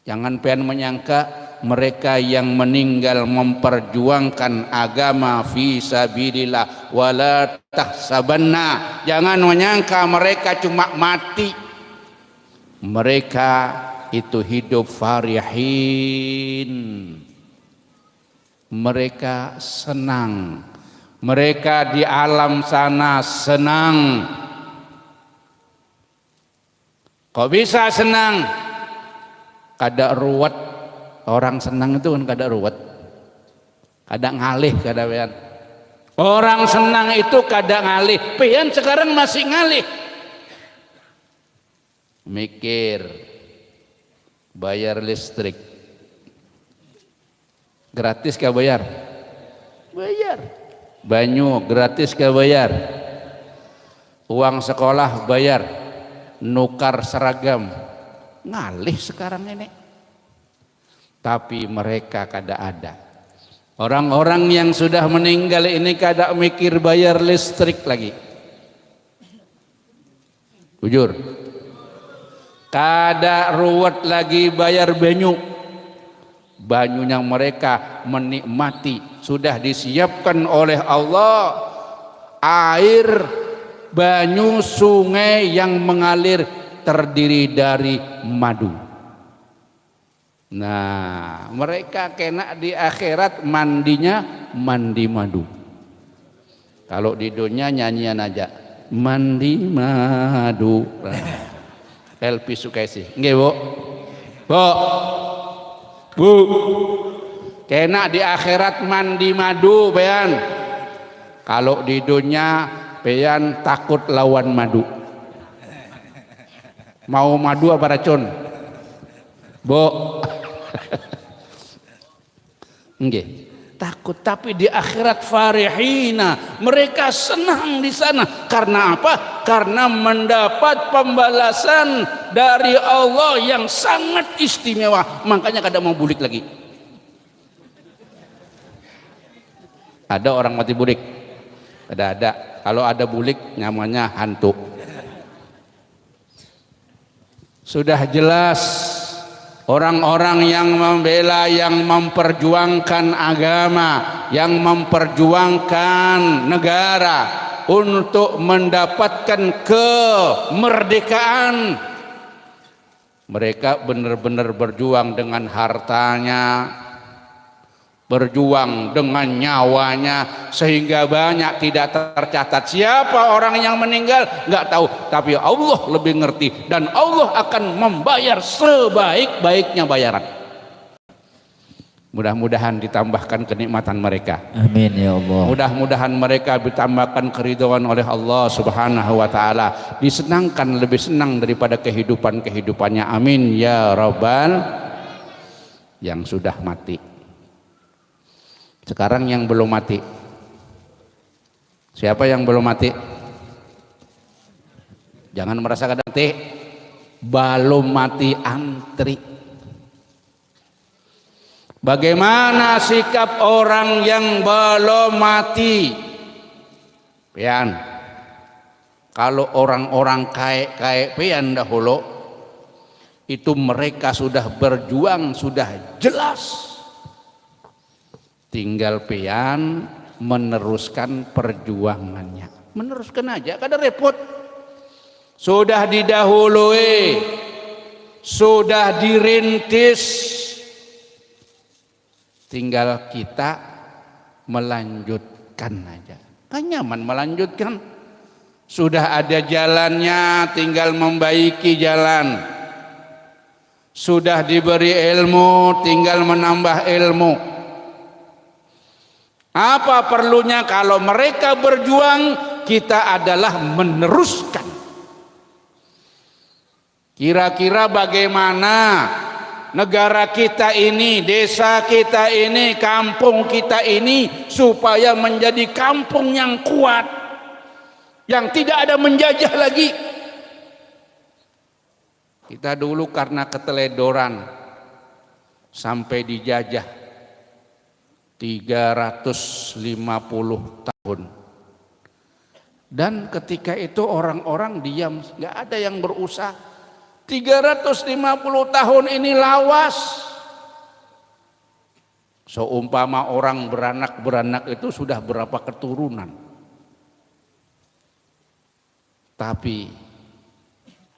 Jangan pian menyangka mereka yang meninggal memperjuangkan agama fi sabilillah, wala tahsabanna. Jangan menyangka mereka cuma mati. Mereka itu hidup farihin. Mereka senang. Mereka di alam sana senang. Kok bisa senang? Kada ruwet. Orang senang itu kan kada ruwet. Kada ngalih, kada pian. Orang senang itu kada ngalih. Pian sekarang masih ngalih. Mikir, bayar listrik. Gratis kah bayar? Bayar. Banyu gratis kah bayar? Uang sekolah bayar. Nukar seragam. Ngalih sekarang ini. Tapi mereka kada ada. Orang-orang yang sudah meninggal ini kada mikir bayar listrik lagi. Bujur. Kada ruwet lagi bayar banyu. Banyu yang mereka menikmati sudah disiapkan oleh Allah. Air, banyu, sungai yang mengalir terdiri dari madu. Nah, mereka kena di akhirat mandinya mandi madu. Kalau di dunia nyanyian aja. Mandi madu. Elvi Sukaesih. Nggih, Bu. Bu. Bu. Kena di akhirat mandi madu, pian. Kalau di dunia, pian takut lawan madu. Mau madu apa racun? Bu. Nggih. Takut, tapi di akhirat farihina, mereka senang di sana. Karena apa? Karena mendapat pembalasan dari Allah yang sangat istimewa. Makanya kada mau bulik lagi. Ada orang mati bulik? Kada ada. Kalau ada bulik, namanya hantu. Sudah jelas orang-orang yang membela, yang memperjuangkan agama, yang memperjuangkan negara untuk mendapatkan kemerdekaan. Mereka benar-benar berjuang dengan hartanya, berjuang dengan nyawanya, sehingga banyak tidak tercatat. Siapa orang yang meninggal, nggak tahu. Tapi Allah lebih ngerti dan Allah akan membayar sebaik-baiknya bayaran. Mudah-mudahan ditambahkan kenikmatan mereka. Amin ya Allah. Mudah-mudahan mereka ditambahkan keridhaan oleh Allah Subhanahu wa taala, disenangkan lebih senang daripada kehidupan-kehidupannya. Amin ya rabbal. Yang sudah mati. Sekarang yang belum mati. Siapa yang belum mati? Jangan merasa kada mati. Belum mati, antri. Bagaimana sikap orang yang belum mati? Pian, kalau orang-orang kayak-kayak pian dahulu, itu mereka sudah berjuang, sudah jelas. Tinggal pian meneruskan perjuangannya. Meneruskan aja, kada repot. Sudah didahului, sudah dirintis. Tinggal kita melanjutkan aja. Kan nyaman melanjutkan. Sudah ada jalannya, tinggal membaiki jalan. Sudah diberi ilmu, tinggal menambah ilmu. Apa perlunya kalau mereka berjuang, kita adalah meneruskan. Kira-kira bagaimana negara kita ini, desa kita ini, kampung kita ini supaya menjadi kampung yang kuat, yang tidak ada menjajah lagi. Kita dulu karena keteledoran sampai dijajah tiga ratus lima puluh tahun. Dan ketika itu orang-orang diam, nggak ada yang berusaha. Tiga ratus lima puluh tahun ini lawas. Seumpama orang beranak-beranak itu sudah berapa keturunan. Tapi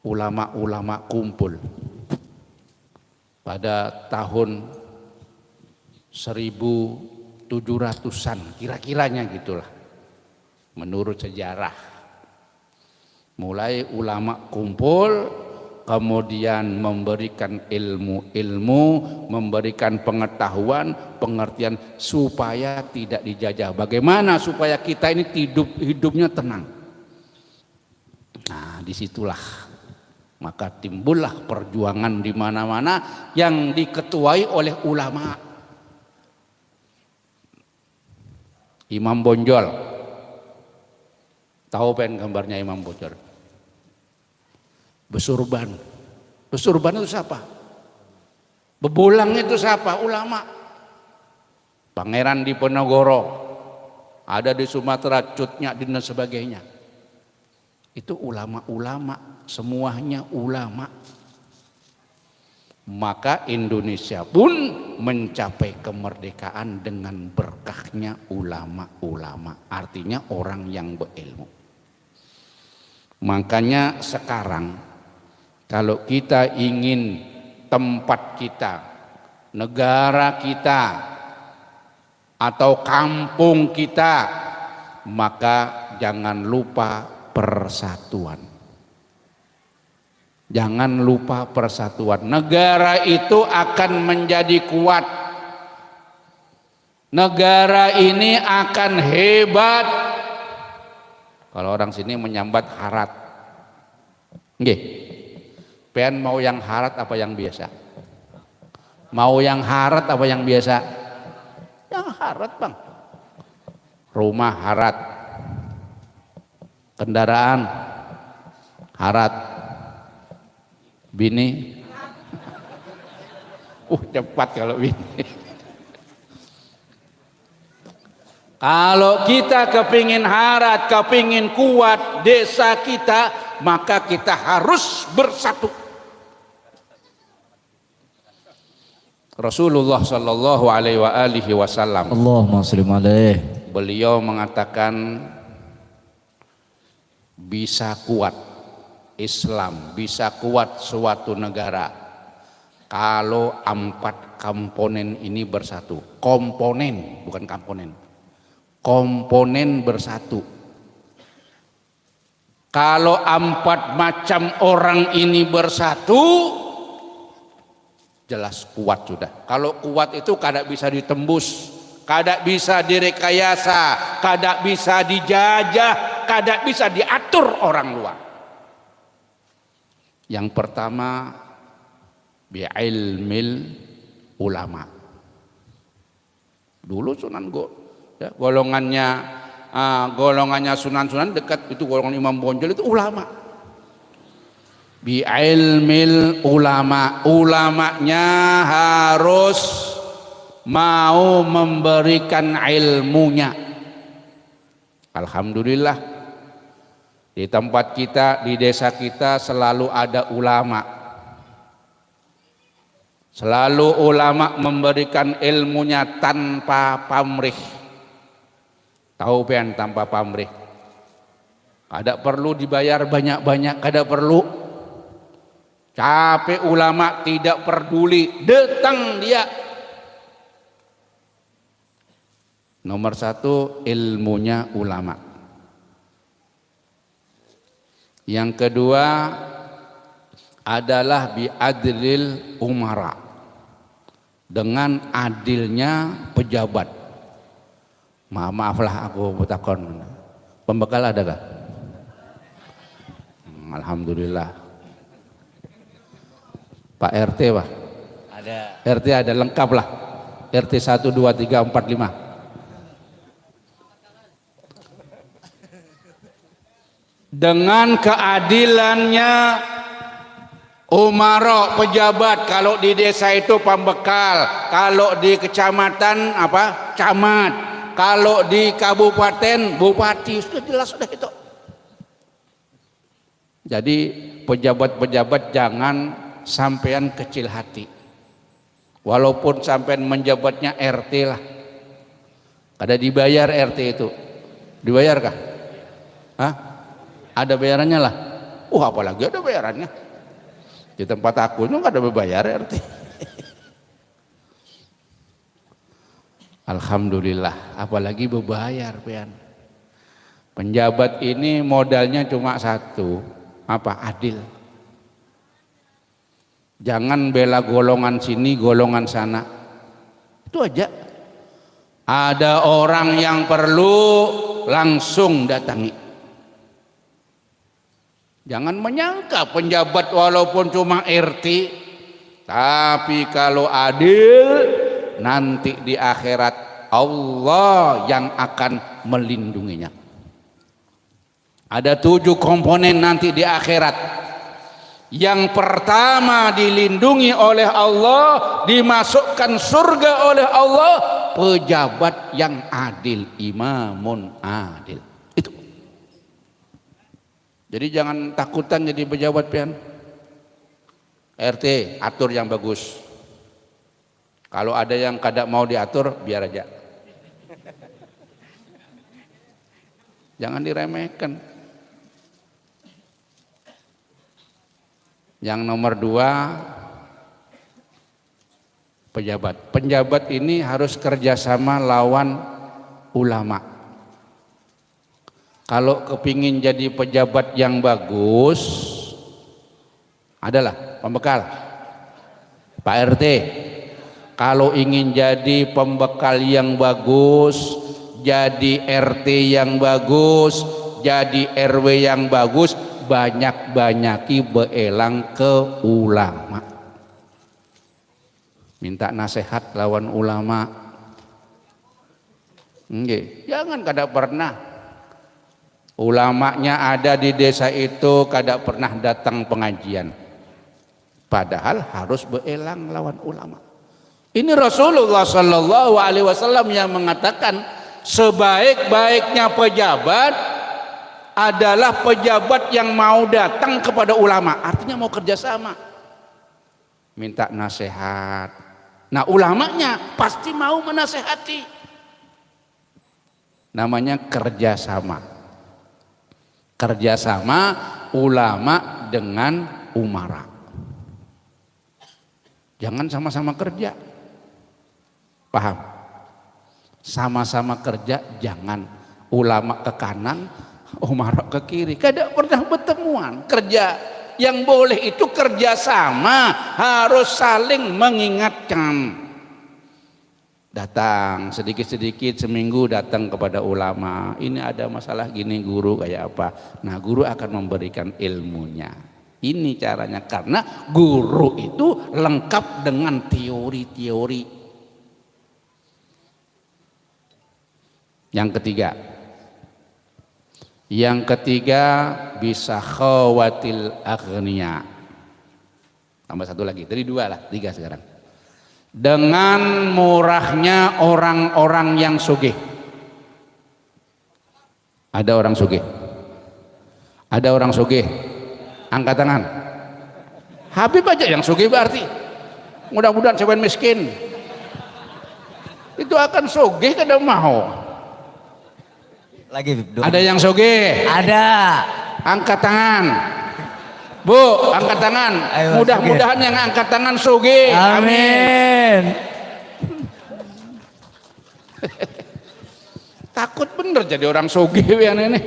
ulama-ulama kumpul pada tahun seribu tujuh ratusan, kira-kiranya gitulah, menurut sejarah. Mulai ulama kumpul, kemudian memberikan ilmu-ilmu, memberikan pengetahuan, pengertian supaya tidak dijajah. Bagaimana supaya kita ini hidup, hidupnya tenang? Nah, disitulah maka timbullah perjuangan di mana-mana yang diketuai oleh ulama. Imam Bonjol. Tahu pen gambarnya Imam Bonjol? Besurban. Besurban itu siapa? Bebulang itu siapa? Ulama. Pangeran Diponegoro, ada di Sumatera, Cut Nyak Dien dan sebagainya. Itu ulama-ulama, semuanya ulama. Maka Indonesia pun mencapai kemerdekaan dengan berkahnya ulama-ulama, artinya orang yang berilmu. Makanya sekarang kalau kita ingin tempat kita, negara kita, atau kampung kita, maka jangan lupa persatuan. Jangan lupa persatuan. Negara itu akan menjadi kuat. Negara ini akan hebat. Kalau orang sini menyambat harat. Nggih. Pian mau yang harat apa yang biasa? Mau yang harat apa yang biasa? Yang harat, Bang. Rumah harat. Kendaraan harat. Bini. Uh, cepat kalau bini. Kalau kita kepingin harat, kepingin kuat desa kita, maka kita harus bersatu. Rasulullah sallallahu alaihi wa alihi wasallam, Allahumma sallim alaih. Beliau mengatakan, bisa kuat Islam, bisa kuat suatu negara kalau empat komponen ini bersatu. Komponen, bukan komponen. Komponen bersatu. Kalau empat macam orang ini bersatu, Jelas kuat sudah. Kalau kuat itu kada bisa ditembus, kada bisa direkayasa, kada bisa dijajah, kada bisa diatur orang luar. Yang pertama, bi'ilmil ulama. Dulu Sunan Go, ya, golongannya, ah, golongannya Sunan-Sunan dekat itu, golongan Imam Bonjol itu ulama. Bi'ilmil ulama, ulamanya harus mau memberikan ilmunya. Alhamdulillah, di tempat kita, di desa kita selalu ada ulama. Selalu ulama memberikan ilmunya tanpa pamrih. Tahu pian tanpa pamrih? Kada perlu dibayar banyak-banyak, kada perlu. Capek ulama, tidak peduli, datang dia. Nomor satu, ilmunya ulama. Yang kedua adalah bi'adlil umara, dengan adilnya pejabat. Maaf, maaflah aku betakon, pembekal adakah? Hmm, alhamdulillah. Pak R T, Pak? Ada. R T ada, lengkap lah. R T satu, dua, tiga, empat, lima. Dengan keadilannya umaro, pejabat, kalau di desa itu pembekal, kalau di kecamatan apa? Camat, kalau di kabupaten bupati, sudah jelas sudah itu. Jadi pejabat-pejabat jangan sampean kecil hati. Walaupun sampean menjabatnya R T lah. Kada dibayar R T itu. Dibayarkah? Hah? Ada bayarannya lah. Oh, apalagi ada bayarannya. Di tempat aku itu kada berbayar R T. Alhamdulillah, apalagi bebayar pian. Penjabat ini modalnya cuma satu, apa? Adil. Jangan bela golongan sini, golongan sana. Itu aja. Ada orang yang perlu, langsung datangi. Jangan menyangka penjabat walaupun cuma R T, tapi kalau adil, nanti di akhirat Allah yang akan melindunginya. Ada tujuh komponen nanti di akhirat. Yang pertama dilindungi oleh Allah, dimasukkan surga oleh Allah, pejabat yang adil, imamun adil. Itu. Jadi jangan takutan jadi pejabat pian. R T, atur yang bagus. Kalau ada yang kada mau diatur, biar aja. Jangan diremehkan. Yang nomor dua, pejabat. Penjabat ini harus kerjasama lawan ulama. Kalau kepingin jadi pejabat yang bagus, adalah pembekal. Pak R T, kalau ingin jadi pembekal yang bagus, jadi R T yang bagus, jadi R W yang bagus, banyak-banyaki beelang ke ulama. Minta nasihat lawan ulama. Nggih, jangan kada pernah. Ulamanya ada di desa itu, kada pernah datang pengajian. Padahal harus beelang lawan ulama. Ini Rasulullah Shallallahu Alaihi Wasallam yang mengatakan sebaik-baiknya pejabat adalah pejabat yang mau datang kepada ulama, artinya mau kerjasama, minta nasihat. Nah, ulamanya pasti mau menasehati. Namanya kerjasama. Kerjasama ulama dengan umara. Jangan sama-sama kerja. Paham? Sama-sama kerja, jangan. Ulama ke kanan, umara ke kiri. Kada pernah bertemuan. Kerja Yang boleh itu kerjasama, harus saling mengingatkan. Datang sedikit-sedikit seminggu datang kepada ulama. Ini ada masalah gini guru, kayak apa? Nah, guru akan memberikan ilmunya. Ini caranya karena guru itu lengkap dengan teori-teori. Yang ketiga. Yang ketiga, bisa khawatil agnia. Tambah satu lagi, jadi dua lah, tiga sekarang. Dengan murahnya orang-orang yang sugih. Ada orang sugih? Ada orang sugih? Angkat tangan. Habib aja yang sugih berarti. Mudah-mudahan saya miskin. Itu akan sugih kada mau. Lagi, Bib. Ada yang sugih? Ada. Angkat tangan. Bu, angkat tangan. Ayo, Mudah-mudahan yang angkat tangan sugih. Amin. Takut bener jadi orang sugih pian ini.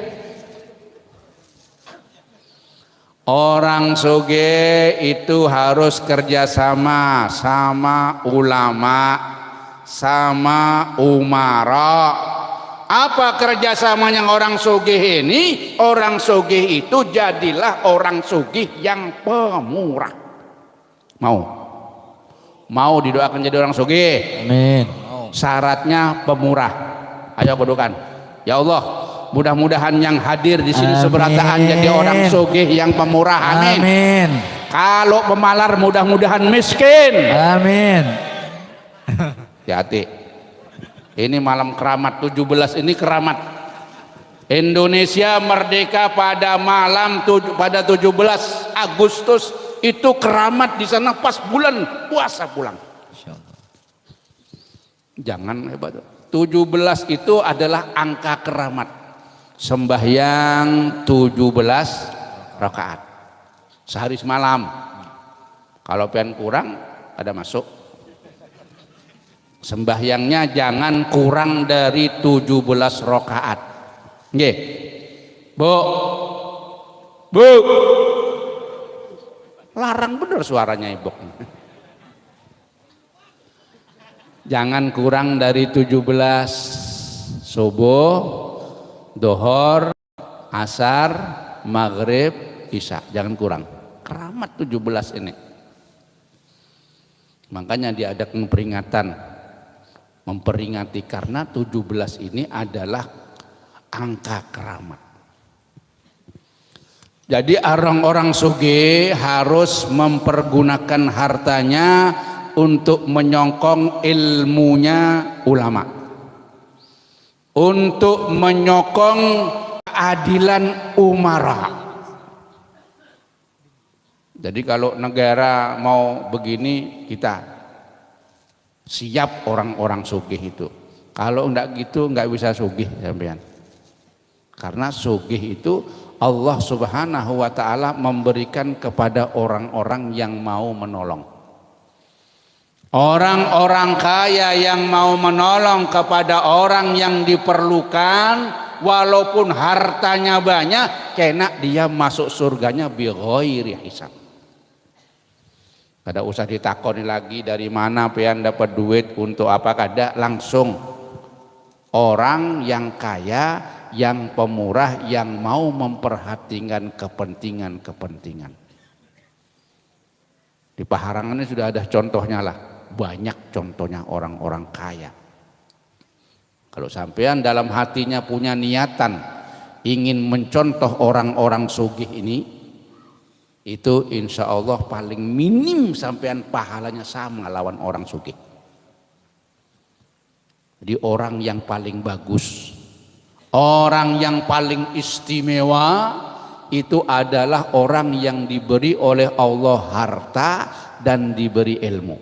Orang sugih itu harus kerjasama sama ulama, sama umara. Apa kerjasamanya orang sugih ini? Orang sugih itu jadilah orang sugih yang pemurah. Mau? Mau didoakan jadi orang sugih? Amin. Syaratnya pemurah. Ayo kudukan. Ya Allah, mudah-mudahan yang hadir di sini Amin. Seberataan jadi orang sugih yang pemurah. Amin. Amin. Kalau pemalar, mudah-mudahan miskin. Amin. Hati-hati. Ini malam keramat, tujuh belas ini keramat. Indonesia merdeka pada malam tuj- pada tujuh belas Agustus, itu keramat di sana pas bulan puasa pulang. Insya Allah. Jangan hebat. Tujuh belas itu adalah angka keramat. Sembahyang tujuh belas rakaat. Sehari semalam. Kalau pian kurang, ada masuk. Sembahyangnya jangan kurang dari tujuh belas rakaat. Nggih. Bu. Bu. Larang bener suaranya ibu. Jangan kurang dari tujuh belas, subuh, dohor, asar, maghrib, isya. Jangan kurang. Keramat tujuh belas ini. Makanya diadakan peringatan, memperingati karena tujuh belas ini adalah angka keramat. Jadi orang-orang sugih harus mempergunakan hartanya untuk menyokong ilmunya ulama. Untuk menyokong keadilan umara. Jadi kalau negara mau begini, kita siap orang-orang sugih itu. Kalau ndak gitu, nggak bisa sugih sampean. Karena sugih itu Allah Subhanahu wa Ta'ala memberikan kepada orang-orang yang mau menolong. Orang-orang kaya yang mau menolong kepada orang yang diperlukan, walaupun hartanya banyak, kena dia masuk surganya bighairi hisab. Kada usah ditakoni lagi dari mana pian dapat duit, untuk apa, kada, langsung. Orang yang kaya, yang pemurah, yang mau memperhatikan kepentingan-kepentingan. Di Paharangan ini sudah ada contohnya lah. Banyak contohnya orang-orang kaya. Kalau sampean dalam hatinya punya niatan ingin mencontoh orang-orang sugih ini, itu insya Allah paling minim sampean pahalanya sama lawan orang sugih. Jadi orang yang paling bagus, orang yang paling istimewa itu adalah orang yang diberi oleh Allah harta dan diberi ilmu.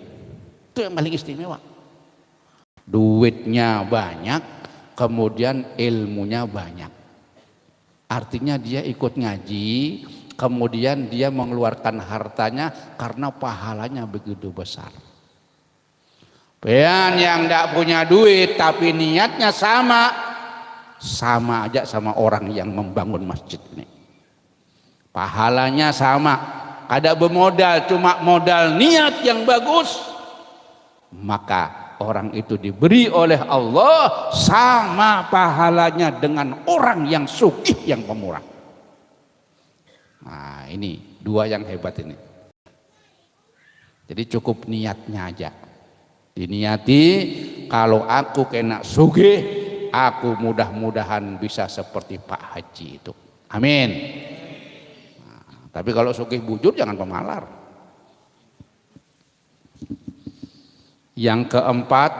Itu yang paling istimewa. Duitnya banyak, kemudian ilmunya banyak. Artinya dia ikut ngaji, kemudian dia mengeluarkan hartanya karena pahalanya begitu besar. Pian yang ndak punya duit tapi niatnya sama, sama aja sama orang yang membangun masjid ini. Pahalanya sama. kada bermodal, cuma modal niat yang bagus, maka orang itu diberi oleh Allah sama pahalanya dengan orang yang sugih yang pemurah. Nah, ini dua yang hebat ini. Jadi cukup niatnya aja. Diniati, kalau aku kena sugih, aku mudah-mudahan bisa seperti Pak Haji itu. Amin. Nah, tapi kalau sugih bujur jangan pemalar. Yang keempat,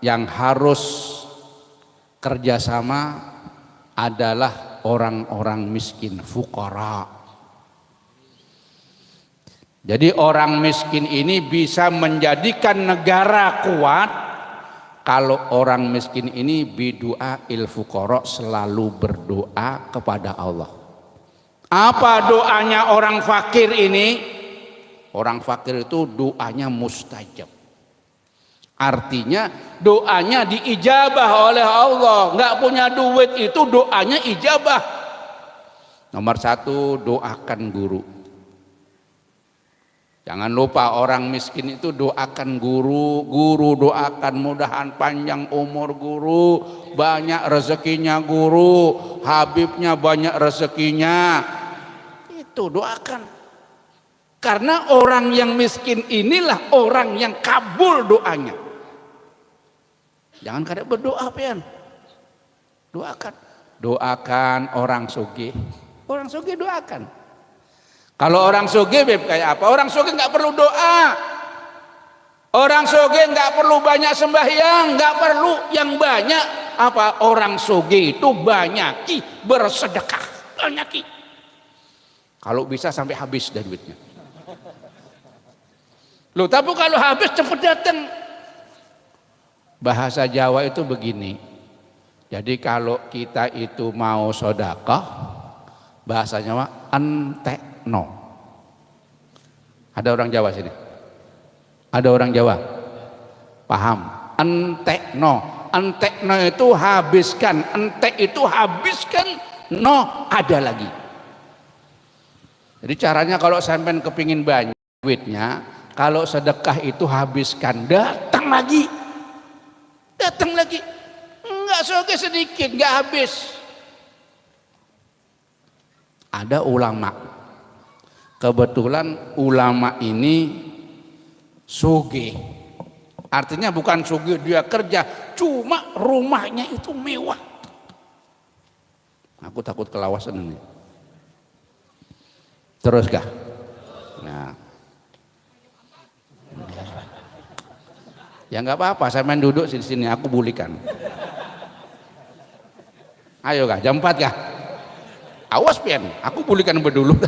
yang harus kerjasama adalah orang-orang miskin, fukara. Jadi orang miskin ini bisa menjadikan negara kuat kalau orang miskin ini bidua il fukara, selalu berdoa kepada Allah. Apa doanya orang fakir ini? Orang fakir itu doanya mustajab. Artinya doanya diijabah oleh Allah. Nggak punya duit itu doanya ijabah. Nomor satu, doakan guru. Jangan lupa orang miskin itu doakan guru, guru doakan mudahan panjang umur guru, banyak rezekinya guru, habibnya banyak rezekinya. Itu doakan. Karena orang yang miskin inilah orang yang kabul doanya. Jangan kada berdoa pian. Doakan. Doakan orang sugih. Orang sugih doakan. Kalau orang sugih, Beb, kayak apa? Orang sugih nggak perlu doa. Orang sugih nggak perlu banyak sembahyang, nggak perlu yang banyak apa? Orang sugih itu banyaki bersedekah, banyaki. Kalau bisa sampai habis dah duitnya. Loh, tapi kalau habis cepet datang. Bahasa Jawa itu begini. Jadi kalau kita itu mau sodakoh, bahasanya mah entekno. Ada orang Jawa sini? Ada orang Jawa? Paham? Entekno. Entekno itu habiskan. Entek itu habiskan. No, ada lagi. Jadi caranya kalau sampean kepingin banyak duitnya, kalau sedekah itu habiskan, datang lagi. Datang lagi. Enggak soge sedikit, enggak habis. Ada ulama. Kebetulan ulama ini sugih. Artinya bukan sugih dia kerja, cuma rumahnya itu mewah. Aku takut kelawasan ini. Terus kah? Nah. Ya nggak apa-apa, saya main duduk sini sini, aku bulikan. Ayo kah, jam empat kah? Awas pian, aku bulikan bedulu.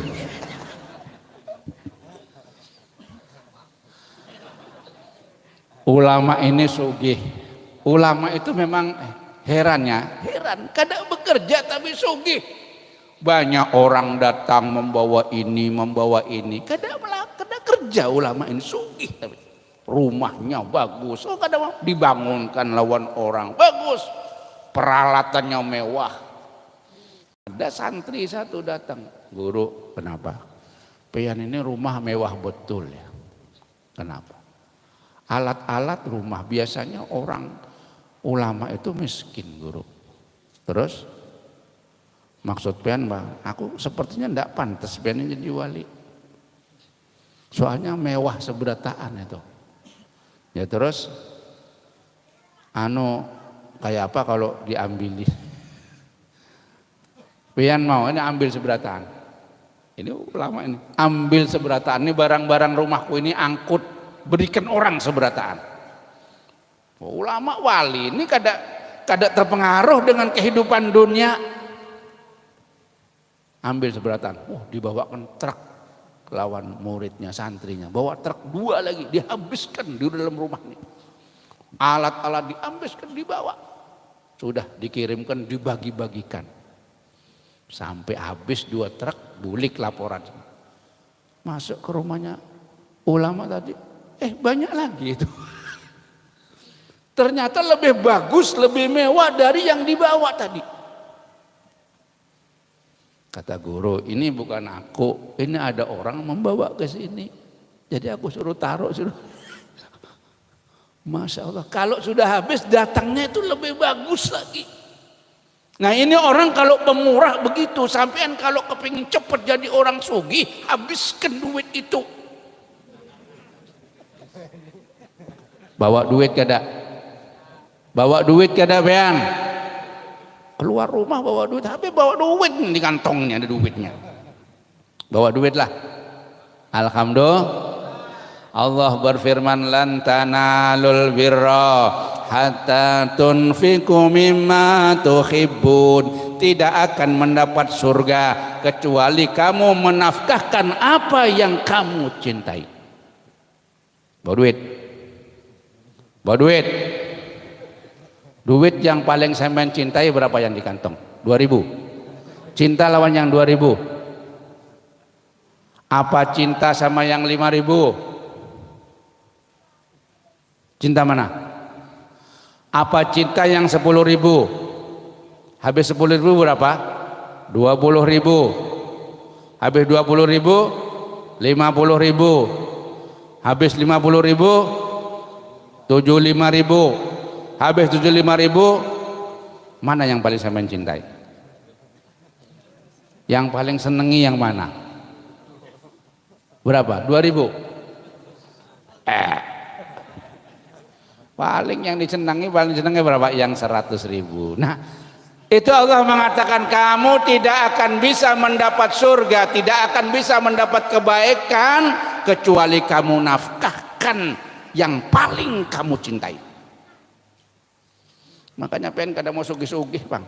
Ulama ini sugih. Ulama itu memang herannya, heran. Kada bekerja tapi sugih. Banyak orang datang membawa ini, membawa ini. Kada mela- kada kerja ulama ini, sugih tapi. Rumahnya bagus, oh kada mau dibangunkan lawan orang, bagus. Peralatannya mewah. Ada santri satu datang, "Guru, kenapa? Pian ini rumah mewah betul ya. Kenapa?" "Alat-alat rumah, biasanya orang ulama itu miskin, Guru." "Terus?" "Maksud pian, Bang?" "Aku sepertinya ndak pantas pian ini jadi wali. Soalnya mewah seberataan itu." "Ya terus?" "Anu, kayak apa kalau diambili?" "Pian mau ini ambil seberataan?" Ini ulama ini. "Ambil seberataan, ini barang-barang rumahku ini angkut, berikan orang seberataan." Ulama wali ini kada kada terpengaruh dengan kehidupan dunia. Ambil seberataan, oh, dibawakan truk lawan muridnya, santrinya, bawa truk dua lagi, dihabiskan di dalam rumah ini. Alat-alat dihabiskan, dibawa. Sudah dikirimkan, dibagi-bagikan. Sampai habis dua truk, bulik laporan. Masuk ke rumahnya ulama tadi, eh, banyak lagi itu. Ternyata lebih bagus, lebih mewah dari yang dibawa tadi. Kata guru, ini bukan aku, ini ada orang membawa ke sini. Jadi aku suruh taruh, suruh. Masya Allah, kalau sudah habis datangnya itu lebih bagus lagi. Nah, ini orang kalau pemurah begitu, sampean kalau kepingin cepat jadi orang sugih, habiskan duit itu. Bawa duit kada? Bawa duit kada, pean? Keluar rumah bawa duit, habis bawa duit di kantongnya, ada duitnya. Bawa duit lah. Alhamdulillah. Allah berfirman, "Lan tanalul birra hatta tunfiqu mimma tuhibbun." Tidak akan mendapat surga kecuali kamu menafkahkan apa yang kamu cintai. Bawa duit. Bawa duit. Duit yang paling sampean cintai berapa yang di kantong? Dua ribu. Cinta lawan yang dua ribu. Apa cinta sama yang lima ribu? Cinta mana? Apa cinta yang sepuluh ribu? Habis sepuluh ribu berapa? Dua puluh ribu. Habis dua puluh ribu, lima puluh ribu. Habis lima puluh ribu, tujuh lima ribu. Habis tujuh lima ribu, mana yang paling sampean cintai? Yang paling senengi yang mana? Berapa? Dua ribu? Eh. Paling yang disenangi, paling senangi berapa? Yang seratus ribu. Nah, itu Allah mengatakan, "Kamu tidak akan bisa mendapat surga, tidak akan bisa mendapat kebaikan, kecuali kamu nafkahkan yang paling kamu cintai." Makanya pen kada mau sugih-sugih, Bang.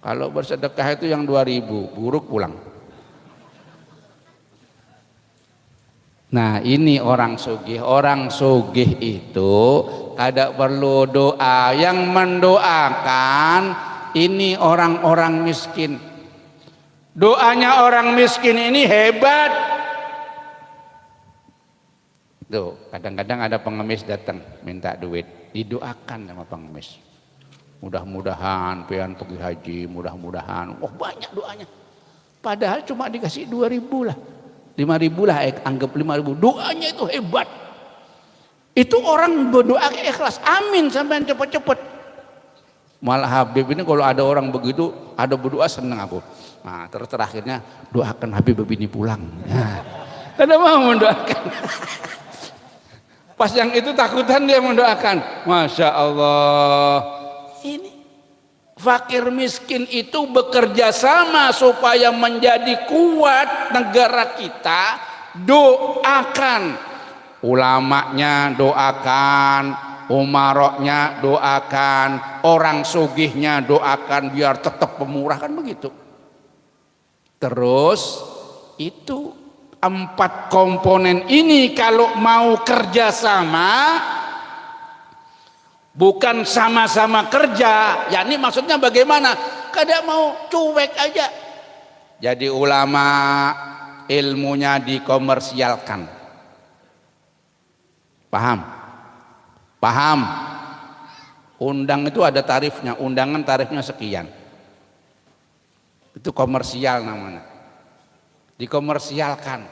Kalau bersedekah itu yang dua ribu, buruk pulang. Nah, ini orang sugih. Orang sugih itu kada perlu doa. Yang mendoakan ini orang-orang miskin. Doanya orang miskin ini hebat. Tuh, kadang-kadang ada pengemis datang minta duit, didoakan sama pengemis. "Mudah-mudahan pian pergi haji, mudah-mudahan." Wah, banyak doanya. Padahal cuma dikasih dua ribu lah. Lima ribu lah, eh, anggap lima ribu. Doanya itu hebat. Itu orang berdoa ikhlas, "Amin," sampean cepet-cepet. Malah Habib ini kalau ada orang begitu, ada berdoa, seneng aku. Nah, terus terakhirnya, "Doakan Habib bini pulang." Nah, kada mau mendoakan. Pas yang itu takutan dia mendoakan. Masya Allah. Ini fakir miskin itu bekerja sama supaya menjadi kuat negara kita. Doakan ulamanya, doakan umaroknya, doakan orang sugihnya, doakan biar tetap pemurah, kan begitu. Terus itu empat komponen ini kalau mau kerja sama, bukan sama-sama kerja, yakni maksudnya bagaimana? Kada mau, cuek aja. Jadi ulama, ilmunya dikomersialkan. Paham? Paham? Undang itu ada tarifnya, undangan tarifnya sekian. Itu komersial namanya. Dikomersialkan.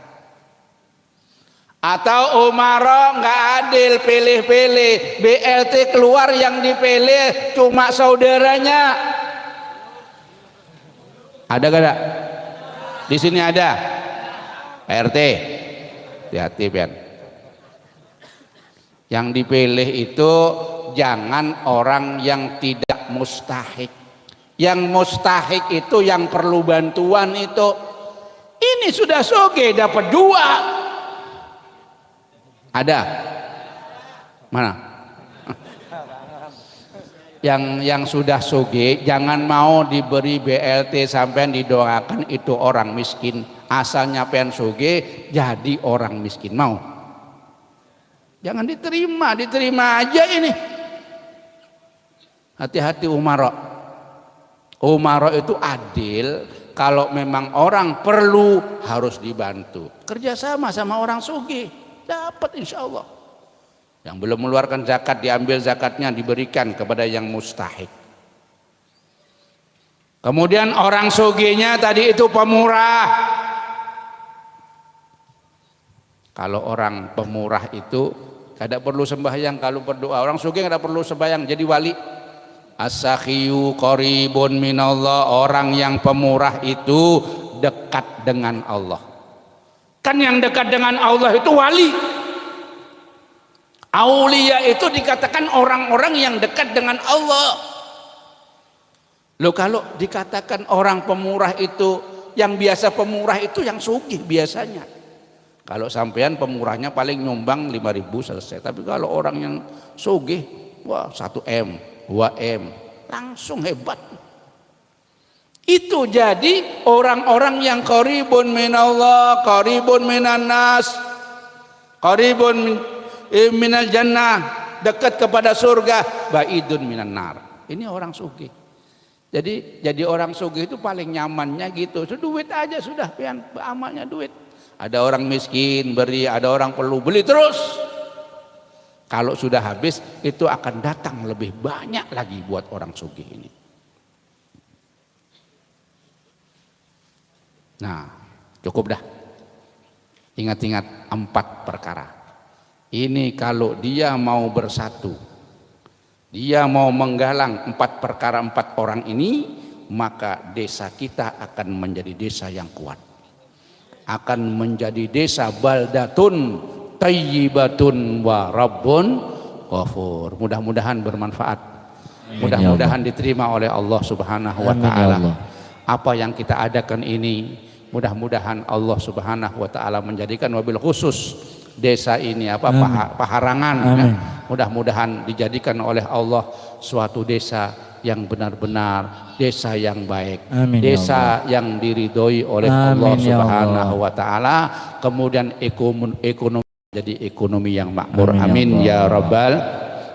Atau umaro nggak adil, pilih-pilih, B L T keluar yang dipilih cuma saudaranya. Ada kada? Di sini ada? Pak R T, hati-hati pian. Yang dipilih itu jangan orang yang tidak mustahik. Yang mustahik itu yang perlu bantuan itu. Ini sudah soge dapat dua. Ada? Mana? Yang yang sudah soge jangan mau diberi B L T, sampean didoakan itu orang miskin. Asalnya pengen soge jadi orang miskin. Mau? Jangan diterima, diterima aja ini. Hati-hati umaro. Umaro itu adil, kalau memang orang perlu harus dibantu. Kerjasama sama orang sugih, dapat insya Allah. Yang belum mengeluarkan zakat, diambil zakatnya, diberikan kepada yang mustahik. Kemudian orang sugihnya tadi itu pemurah. Kalau orang pemurah itu kada perlu sembahyang, kalau berdoa. Orang sugih kada perlu sembahyang, jadi wali. As-sakhiyu qaribun minallah, orang yang pemurah itu dekat dengan Allah. Kan yang dekat dengan Allah itu wali. Aulia itu dikatakan orang-orang yang dekat dengan Allah. Loh, kalau dikatakan orang pemurah itu, yang biasa pemurah itu yang sugih biasanya. Kalau sampean pemurahnya paling nyumbang lima ribu selesai. Tapi kalau orang yang sugih, wah, satu M, dua M, langsung hebat. Itu jadi orang-orang yang qaribun minallah, qaribun minan nas, qaribun min, eh, minal jannah, dekat kepada surga, baidun minan nar. Ini orang sugih. Jadi jadi orang sugih itu paling nyamannya gitu. Sudah duit aja sudah pian, amalnya duit. Ada orang miskin beri, ada orang perlu beli terus. Kalau sudah habis, itu akan datang lebih banyak lagi buat orang sugih ini. Nah, cukup dah. Ingat-ingat empat perkara. Ini kalau dia mau bersatu, dia mau menggalang empat perkara empat orang ini, maka desa kita akan menjadi desa yang kuat. Akan menjadi desa baldatun tayyibatun wa rabbun ghafur. Mudah-mudahan bermanfaat. Mudah-mudahan diterima oleh Allah Subhanahu wa taala. Apa yang kita adakan ini, mudah-mudahan Allah Subhanahu wa taala menjadikan wabil khusus desa ini apa paha- paharangan, ya. Mudah-mudahan dijadikan oleh Allah suatu desa yang benar-benar desa yang baik, desa yang diridhoi oleh Allah Subhanahu wa taala, kemudian ekonomi jadi ekonomi yang makmur. Amin ya rabbal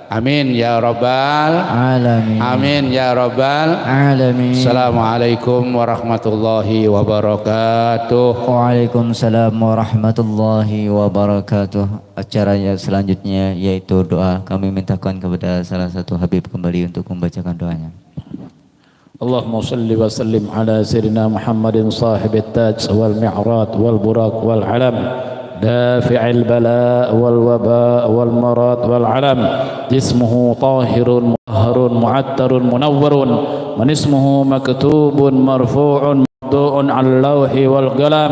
Amin ya rabbal Alamin. Amin ya rabbal Alamin. Assalamualaikum warahmatullahi wabarakatuh. Waalaikumsalam warahmatullahi wabarakatuh. Acara yang selanjutnya yaitu doa. Kami mintakan kepada salah satu Habib kembali untuk membacakan doanya. اللهم صل وسلم على سيدنا محمد صاحب التاج والمعراج والبراق والعلم دافع البلاء والوباء والمرض والعلم. جسمه طاهر مطهر معطر منور، من اسمه مكتوب مرفوع موضوع على اللوح والقلم.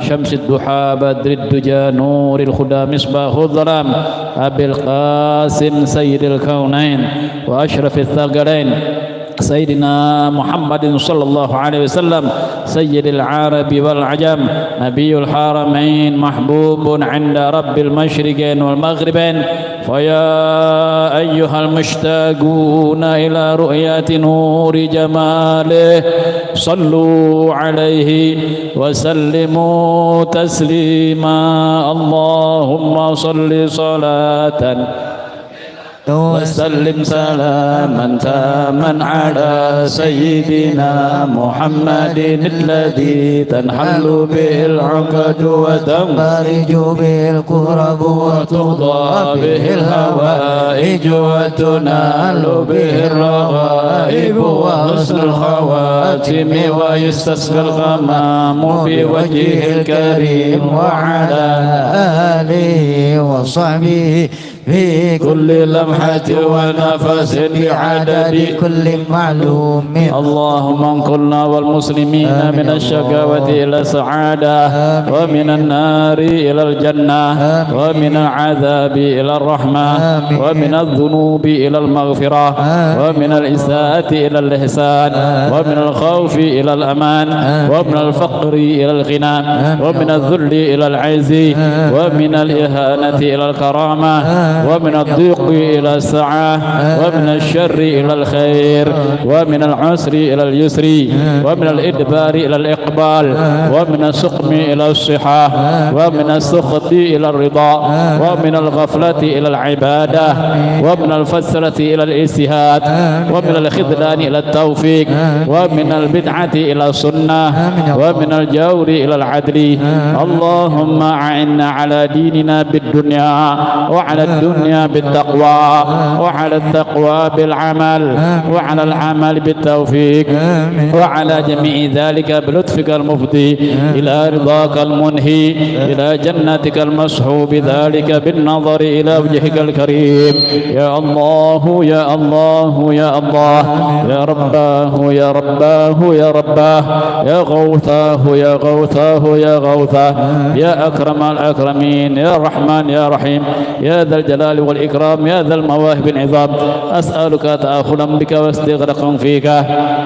شمس الضحى بدر الدجى نور الهدى مصباح الظلام. أبي القاسم سيد الكونين وأشرف الثقلين سيدنا محمد صلى الله عليه وسلم سيد العرب والعجم نبي الحرمين محبوب عند رب المشرقين والمغربين. فيا أيها المشتاقون إلى رؤية نور جماله صلوا عليه وسلموا تسليما. اللهم صل صلاة وسلم سلاما تاما على سيدنا محمد الذي تنحل به العقد وتنفرج به الكرب وتقضى به الحوائج وتنال به الرغائب وحسن الخواتم ويستسقى الغمام بوجهه الكريم وعلى آله وصحبه في كل لمحة ونفس بعدد كل معلوم. اللهم انقلنا والمسلمين آمين من الشقاوة اللهم. إلى السعادة آمين. ومن النار إلى الجنة آمين. ومن العذاب إلى الرحمة آمين. ومن الذنوب إلى المغفرة آمين. ومن الإساءة إلى الإحسان آمين. ومن الخوف إلى الأمان آمين. ومن الفقر إلى الغنى آمين. ومن الذل إلى العز آمين. ومن الإهانة إلى الكرامة آمين. ومن الضيق إلى السعة آمين. ومن الشر إلى الخير آمين. ومن العسر إلى اليسر آمين. ومن الإدبار إلى الإقبال آمين. ومن السقم إلى الصحة آمين. ومن السخط إلى الرضا آمين. ومن الغفلة إلى العبادة آمين. ومن الفسرة إلى الاجتهاد آمين. ومن الخذلان إلى التوفيق آمين. ومن البدعة إلى السنة آمين. ومن الجور إلى العدل آمين. اللهم أعنا على ديننا بالدنيا وعلى آمين. الدنيا بالتقوى، وعلى التقوى بالعمل، وعلى العمل بالتوفيق، وعلى جميع ذلك بلطفك المفضي إلى رضاك المنهي، إلى جنتك المصحوب، ذلك بالنظر إلى وجهك الكريم. يا الله، يا الله، يا الله، يا رباه، يا رباه، يا رباه، يا غوثاه، يا غوثاه، يا غوثاه، يا أكرم الأكرمين، يا رحمن، يا رحيم، يا ذا الجلال والإكرام، يا ذا المواهب العظام، أسألك تأخلا بك واستغرقا فيك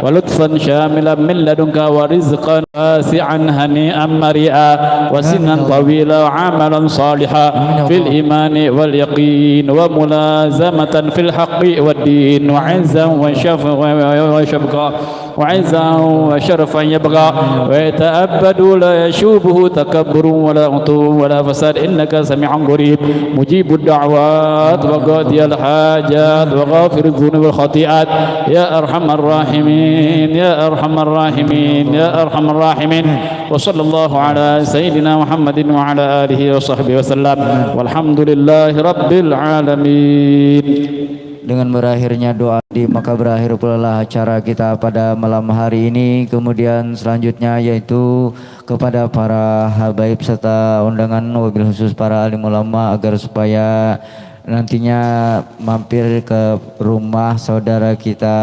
ولطفا شاملا من لدنك ورزقا واسعا هنيئا مريئا وسنا طويلا وعملا صالحا في الإيمان واليقين وملازمة في الحق والدين وعزا وشف-، وشبقا وعزا وشرفا يبقى ويتأبد لا يشوبه تكبر ولا عتو ولا فساد إنك سميع قريب مجيب الدعوات وقاضي الحاجات وغافر الذنوب والخطيئات يا أرحم الراحمين يا أرحم الراحمين يا أرحم الراحمين وصلى الله على سيدنا محمد وعلى آله وصحبه وسلم والحمد لله رب العالمين. Dengan berakhirnya doa di, maka berakhir pula lah acara kita pada malam hari ini. Kemudian selanjutnya yaitu kepada para habaib serta undangan, wabil khusus para alim ulama, agar supaya nantinya mampir ke rumah saudara kita